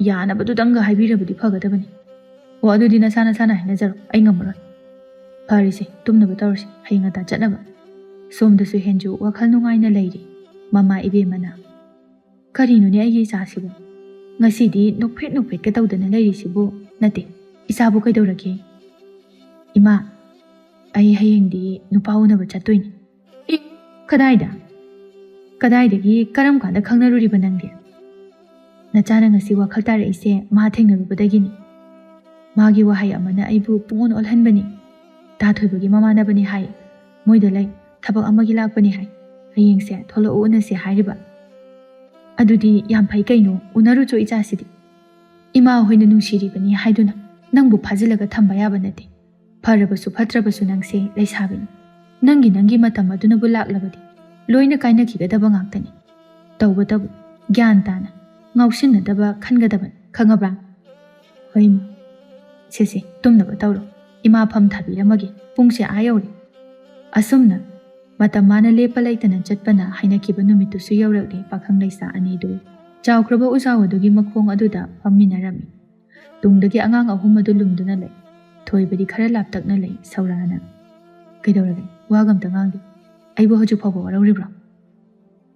ꯌꯥꯅꯕꯗꯨꯗꯪꯒ ꯍꯥꯏꯕꯤꯔꯕꯗꯤ ꯐꯒꯗꯕꯅꯤ꯫ ꯑꯣ, ꯑꯗꯨꯗꯤ ꯅꯁꯥ ꯅꯁꯥꯅ ꯍꯥꯏꯅꯖꯔꯣ, ꯑꯩ ꯉꯝꯃꯔꯣꯏ꯫ ꯐꯔꯦꯁꯦ, ꯇꯨꯝꯅꯕ ꯇꯧꯔꯁꯤ, ꯍꯌꯦꯡ ꯉꯟꯇꯥ ꯆꯠꯅꯕ꯫ ꯁꯣꯝꯗꯁꯨ ꯍꯦꯟꯖꯨ ꯋꯥꯈꯜ ꯅꯨꯡꯉꯥꯏꯅ ꯂꯩꯔꯤ ꯃꯃꯥ ꯏꯕꯦꯝꯃꯅ꯫ ꯀꯔꯤꯅꯣꯅꯦ ꯑꯩꯒꯤ ꯏꯆꯥꯁꯤꯕꯨ? ꯉꯁꯤꯗꯤ ꯅꯣꯛꯐꯦꯠ ꯅꯣꯛꯐꯦꯠꯀ ꯇꯧꯗꯅ ꯂꯩꯔꯤꯁꯤꯕꯨ? ꯅꯠꯇꯦ, ꯏꯆꯥꯕꯨ ꯀꯩꯗꯧꯔꯒꯦ? ꯏꯃꯥ, ꯑꯩ ꯍꯌꯦꯡꯗꯤ ꯅꯨꯄꯥ ꯎꯅꯕ ꯆꯠꯇꯣꯏꯅꯤ꯫ ꯑꯦ, ꯀꯗꯥꯏꯗ? ꯀꯗꯥꯏꯗꯒꯤ, ꯀꯔꯝ ꯀꯥꯟꯗ ꯈꯪꯅꯔꯨꯔꯤꯕ ꯅꯪꯗꯤ? ꯅꯆꯥꯅ ꯉꯁꯤ ꯋꯥꯈꯜ ꯇꯥꯔꯛꯏꯁꯦ ꯃꯥ ꯊꯦꯡꯅꯔꯨꯕꯗꯒꯤꯅꯤ꯫ ꯃꯥꯒꯤ ꯋꯥꯍꯩ ꯑꯃꯅ ꯑꯩꯕꯨ ꯄꯨꯡꯑꯣꯟ ꯑꯣꯜꯍꯟꯕꯅꯤ꯫ ꯇꯥ ꯊꯣꯏꯕꯒꯤ ꯃꯃꯥꯟꯅꯕꯅꯤ ꯍꯥꯏ꯫ ꯃꯣꯏꯗ ꯂꯩ, ꯊꯕꯛ ꯑꯃꯒꯤ ꯂꯥꯛꯄꯅꯤ ꯍꯥꯏ꯫ ꯍꯌꯦꯡꯁꯦ ꯊꯣꯛꯂꯛꯎ ꯎꯅꯁꯦ ꯍꯥꯏꯔꯤꯕ꯫ ꯑꯗꯨꯗꯤ ꯌꯥꯝ ꯐꯩ ꯀꯩꯅꯣ, ꯎꯅꯔꯨꯆꯣ ꯏꯆꯥꯁꯤꯗꯤ꯫ ꯏꯃꯥ ꯍꯣꯏꯅ ꯅꯨꯡꯁꯤꯔꯤꯕꯅꯤ ꯍꯥꯏꯗꯨꯅ ꯅꯪꯕꯨ ꯐꯥꯖꯤꯜꯂꯒ ꯊꯝꯕ ꯌꯥꯕ ꯅꯠꯇꯦ꯫ ꯐꯔꯕꯁꯨ ꯐꯠꯇ꯭ꯔꯕꯁꯨ ꯅꯪꯁꯦ ꯂꯩꯁꯥꯕꯤꯅꯤ꯫ ꯅꯪꯒꯤ, ꯅꯪꯒꯤ ꯃꯇꯝ ꯑꯗꯨꯅꯕꯨ ꯂꯥꯛꯂꯕꯗꯤ ꯂꯣꯏꯅ ꯀꯥꯏꯅꯈꯤꯒꯗꯕ ꯉꯥꯛꯇꯅꯤ꯫ ꯇꯧꯕꯇꯕꯨ ꯒ꯭ꯌꯥꯟ ꯇꯥꯅ, ꯉꯥꯎꯁꯤꯟꯅꯗꯕ ꯈꯟꯒꯗꯕꯅꯤ, ꯈꯪꯉꯕ꯭ꯔꯥ? ꯍꯣꯏ ꯏꯃꯥ꯫ ꯁꯦ, ꯁꯦ, ꯇꯨꯝꯅꯕ ꯇꯧꯔꯣ꯫ ꯏꯃꯥ ꯐꯝ ꯊꯥꯕꯤꯔꯝꯃꯒꯦ꯫ ꯄꯨꯡꯁꯦ ꯑꯥ ꯌꯧꯔꯦ꯫ ꯑꯁꯨꯝꯅ ꯃꯇꯝ ꯃꯥꯅ ꯂꯦꯞꯄ ꯂꯩꯇꯅ ꯆꯠꯄꯅ ꯍꯥꯏꯅꯈꯤꯕ ꯅꯨꯃꯤꯠꯇꯨꯁꯨ ꯌꯧꯔꯛꯂꯦ꯫ ꯄꯥꯈꯪ ꯂꯩꯁꯥ ꯑꯅꯤꯗꯨ ꯆꯥꯎꯈ꯭ꯔꯕ ꯎꯖꯥꯎ ꯑꯗꯨꯒꯤ ꯃꯈꯣꯡ ꯑꯗꯨꯗ ꯐꯝꯃꯤꯟꯅꯔꯝꯃꯤ꯫ ꯇꯨꯡꯗꯒꯤ ꯑꯉꯥꯡ ꯑꯍꯨꯝ ꯑꯗꯨ ꯂꯨꯝꯗꯨꯅ ꯂꯩ꯫ ꯊꯣꯏꯕꯗꯤ ꯈꯔ ꯂꯥꯞꯇꯛꯅ ꯂꯩ꯫ ꯁꯧꯔꯥꯅ, "ꯀꯩꯗꯧꯔꯒꯦ? ꯋꯥꯒ ꯑꯝꯇ ꯉꯥꯡꯗꯦ꯫ ꯑꯩꯕꯨ ꯍꯧꯖꯤꯛ ꯐꯥꯎꯕ ꯋꯥꯔꯧꯔꯤꯕ꯭ꯔꯣ?"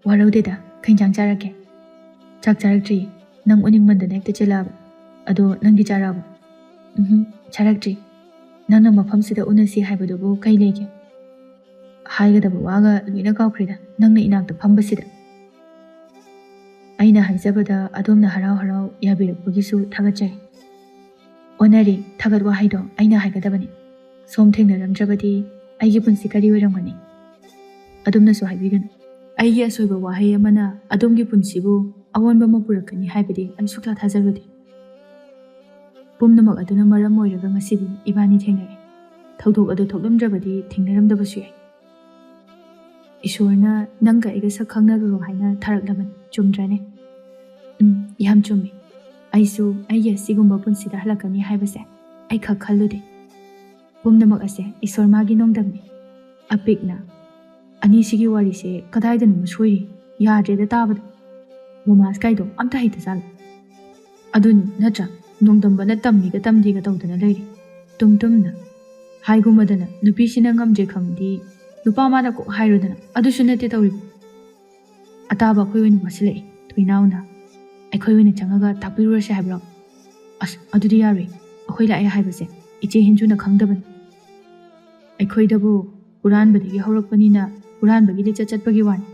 "ꯋꯥꯔꯧꯗꯦꯗ꯫ ꯀꯩ ꯏꯟꯖꯥꯡ ꯆꯥꯔꯛꯀꯦ?" "ꯆꯥꯛ ꯆꯥꯔꯛꯇ꯭ꯔꯤ꯫ ꯅꯪ ꯎꯅꯤꯡꯃꯟꯗꯅ ꯍꯦꯛꯇ ꯆꯦꯜꯂꯛꯑꯕ꯫ ꯑꯗꯣ ꯅꯪꯗꯤ ꯆꯥꯔꯛꯑꯕꯣ?" "ꯎꯝꯍꯨꯝ, ꯆꯥꯔꯛꯇ꯭ꯔꯤ꯫ ꯅꯪꯅ ꯃꯐꯝꯁꯤꯗ ꯎꯅꯁꯤ ꯍꯥꯏꯕꯗꯨꯕꯨ ꯀꯩ ꯂꯩꯒꯦ?" "ꯍꯥꯏꯒꯗꯕ ꯋꯥꯒ ꯂꯣꯏꯅ ꯀꯥꯎꯈ꯭ꯔꯦꯗ, ꯅꯪꯅ ꯏꯅꯥꯛꯇ ꯐꯝꯕꯁꯤꯗ꯫ ꯑꯩꯅ ꯍꯥꯏꯖꯕꯗ ꯑꯗꯣꯝꯅ ꯍꯔꯥꯎ ꯍꯔꯥꯎ ꯌꯥꯕꯤꯔꯛꯄꯒꯤꯁꯨ ꯊꯥꯒꯠꯆꯔꯤ꯫" "ꯑꯣꯟꯅꯔꯦ, ꯊꯥꯒꯠ ꯋꯥꯍꯩꯗꯣ ꯑꯩꯅ ꯍꯥꯏꯒꯗꯕꯅꯤ꯫ ꯁꯣꯝ ꯊꯦꯡꯅꯔꯝꯗ꯭ꯔꯕꯗꯤ ꯑꯩꯒꯤ ꯄꯨꯟꯁꯤ ꯀꯔꯤ ꯑꯣꯏꯔꯝꯒꯅꯤ?" "ꯑꯗꯣꯝꯅꯁꯨ ꯍꯥꯏꯕꯤꯒꯅꯨ꯫ ꯑꯩꯒꯤ ꯑꯁꯣꯏꯕ ꯋꯥꯍꯩ ꯑꯃꯅ ꯑꯗꯣꯝꯒꯤ ꯄꯨꯟꯁꯤꯕꯨ ꯑꯑꯣꯟꯕ ꯑꯃ ꯄꯨꯔꯛꯀꯅꯤ ꯍꯥꯏꯕꯗꯤ ꯑꯩ ꯁꯨꯛꯊꯥ ꯊꯥꯖꯔꯨꯗꯦ꯫ ꯄꯨꯝꯅꯃꯛ ꯑꯗꯨꯅ ꯃꯔꯝ ꯑꯣꯏꯔꯒ ꯉꯁꯤꯗꯤ ꯏꯕꯥꯅꯤ ꯊꯦꯡꯅꯔꯦ꯫ ꯊꯧꯗꯣꯛ ꯑꯗꯨ ꯊꯣꯛꯂꯝꯗ꯭ꯔꯕꯗꯤ ꯊꯦꯡꯅꯔꯝꯗꯕꯁꯨ ꯌꯥꯏ꯫ ꯏꯁꯣꯔꯅ ꯅꯪꯒ ꯑꯩꯒ ꯁꯛ ꯈꯪꯅꯔꯨꯔꯣ ꯍꯥꯏꯅ ꯊꯥꯔꯛꯂꯕꯅꯤ, ꯆꯨꯝꯗ꯭ꯔꯅꯦ?" "ꯎꯝ, ꯌꯥꯝ ꯆꯨꯝꯃꯤ꯫ ꯑꯩꯁꯨ ꯑꯩꯒꯤ ꯑꯁꯤꯒꯨꯝꯕ ꯄꯨꯟꯁꯤꯗ ꯍꯜꯂꯛꯀꯅꯤ ꯍꯥꯏꯕꯁꯦ ꯑꯩ ꯈꯛ ꯈꯜꯂꯨꯗꯦ꯫ ꯄꯨꯝꯅꯃꯛ ꯑꯁꯦ ꯏꯁꯣꯔ ꯃꯥꯒꯤ ꯅꯣꯡꯗꯝꯅꯤ꯫" ꯑꯄꯤꯛꯅ ꯑꯅꯤꯁꯤꯒꯤ ꯋꯥꯔꯤꯁꯦ ꯀꯗꯥꯏꯗꯅꯣꯃ ꯁꯣꯏꯔꯤ꯫ ꯌꯥꯗ꯭ꯔꯦꯗ ꯇꯥꯕꯗ꯫ ꯔꯣꯃꯥꯟꯁ ꯀꯥꯏꯗꯣ ꯑꯝꯇ ꯍꯩꯇꯖꯥꯠꯂꯣ? ꯑꯗꯨꯅꯤ ꯅꯠꯇ꯭ꯔꯥ? ꯅꯣꯡꯗꯝꯕꯅ ꯇꯝꯃꯤꯒ ꯇꯝꯗꯦꯒ ꯇꯧꯗꯅ ꯂꯩꯔꯤ꯫ ꯇꯨꯝ ꯇꯨꯝꯅ꯫ ꯍꯥꯏꯒꯨꯝꯕꯗꯅ ꯅꯨꯄꯤꯁꯤꯅ ꯉꯝꯗ꯭ꯔꯦ ꯈꯪꯗꯤ ꯅꯨꯄꯥ ꯃꯥꯅ ꯀꯣꯛ ꯍꯥꯏꯔꯣꯗꯅ꯫ ꯑꯗꯨꯁꯨ ꯅꯠꯇꯦ ꯇꯧꯔꯤꯕ꯫ ꯑꯇꯥꯕ ꯑꯩꯈꯣꯏ ꯑꯣꯏꯅ ꯋꯥꯁꯤꯜꯂꯛꯏ꯫ ꯊꯣꯏꯅꯥꯎꯅ꯫ ꯑꯩꯈꯣꯏ ꯑꯣꯏꯅ ꯆꯪꯉꯒ ꯇꯥꯛꯄꯤꯔꯨꯔꯁꯦ ꯍꯥꯏꯕ꯭ꯔꯣ? ꯑꯁ, ꯑꯗꯨꯗꯤ ꯌꯥꯔꯣꯏ꯫ ꯑꯩꯈꯣꯏ ꯂꯥꯛꯑꯦ ꯍꯥꯏꯕꯁꯦ ꯏꯆꯦ ꯍꯦꯟꯖꯨꯅ ꯈꯪꯗꯕꯅꯤ꯫ ꯑꯩꯈꯣꯏꯗꯕꯨ ꯍꯨꯔꯥꯟꯕꯗꯒꯤ ꯍꯧꯔꯛꯄꯅꯤꯅ ꯍꯨꯔꯥꯟꯕꯒꯤ ꯂꯤꯆꯠ ꯆꯠꯄꯒꯤ ꯋꯥꯅꯤ꯫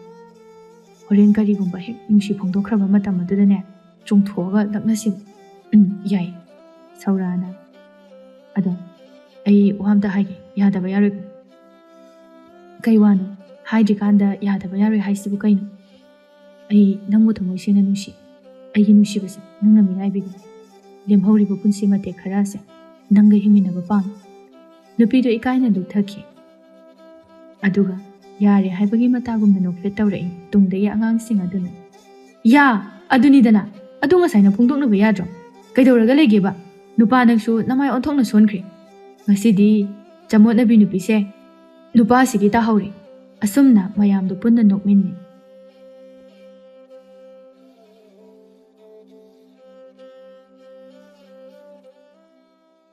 ꯍꯣꯔꯦꯟ ꯀꯔꯤꯒꯨꯝꯕ ꯍꯦꯛ ꯅꯨꯡꯁꯤ ꯐꯣꯡꯗꯣꯛꯈ꯭ꯔꯕ ꯃꯇꯝ ꯑꯗꯨꯗꯅꯦ, ꯆꯣꯡꯊꯣꯛꯑꯒ ꯂꯛꯅꯁꯤ꯫ ꯎꯝ, ꯌꯥꯏ꯫ ꯁꯧꯔꯥꯅ꯫ ꯑꯗꯣ ꯑꯩ ꯋꯥ ꯑꯝꯇ ꯍꯥꯏꯒꯦ, ꯌꯥꯗꯕ ꯌꯥꯔꯣꯏꯀꯣ? ꯀꯩ ꯋꯥꯅꯣ? ꯍꯥꯏꯗ꯭ꯔꯤꯀꯥꯟꯗ ꯌꯥꯗꯕ ꯌꯥꯔꯣꯏ ꯍꯥꯏꯁꯤꯕꯨ ꯀꯩꯅꯣ? ꯑꯩ ꯅꯪꯕꯨ ꯊꯃꯣꯏ ꯁꯦꯡꯅ ꯅꯨꯡꯁꯤ꯫ ꯑꯩꯒꯤ ꯅꯨꯡꯁꯤꯕꯁꯦ ꯅꯪꯅ ꯃꯤꯔꯥꯏꯕꯤꯒꯅꯨ꯫ ꯂꯦꯝꯍꯧꯔꯤꯕ ꯄꯨꯟꯁꯤ ꯃꯇꯦꯛ ꯈꯔꯁꯦ ꯅꯪꯒ ꯍꯤꯡꯃꯤꯟꯅꯕ ꯄꯥꯝꯃꯤ꯫ ꯅꯨꯄꯤꯗꯨ ꯏꯀꯥꯏꯅ ꯂꯨꯞꯊꯈꯤ꯫ ꯑꯗꯨꯒ ꯌꯥꯔꯦ ꯍꯥꯏꯕꯒꯤ ꯃꯇꯥꯒꯨꯝꯅ ꯅꯣꯛꯐꯦꯠ ꯇꯧꯔꯛꯏ ꯇꯨꯡꯗꯒꯤ ꯑꯉꯥꯡꯁꯤꯡ ꯑꯗꯨꯅ꯫ ꯌꯥ! ꯑꯗꯨꯅꯤꯗꯅ! ꯑꯗꯨ ꯉꯁꯥꯏꯅ ꯐꯣꯡꯗꯣꯛꯅꯕ ꯌꯥꯗ꯭ꯔꯣ? ꯀꯩꯗꯧꯔꯒ ꯂꯩꯒꯦꯕ? ꯅꯨꯄꯥ ꯅꯪꯁꯨ ꯅꯃꯥꯏ ꯑꯣꯟꯊꯣꯛꯅ ꯁꯣꯟꯈ꯭ꯔꯦ꯫ ꯉꯁꯤꯗꯤ ꯆꯃꯣꯠꯅꯕꯤ ꯅꯨꯄꯤꯁꯦ ꯅꯨꯄꯥꯁꯤꯒꯤ ꯇꯥꯍꯧꯔꯦ꯫ ꯑꯁꯨꯝꯅ ꯃꯌꯥꯝꯗꯨ ꯄꯨꯟꯅ ꯅꯣꯛꯃꯤꯟꯅꯩ꯫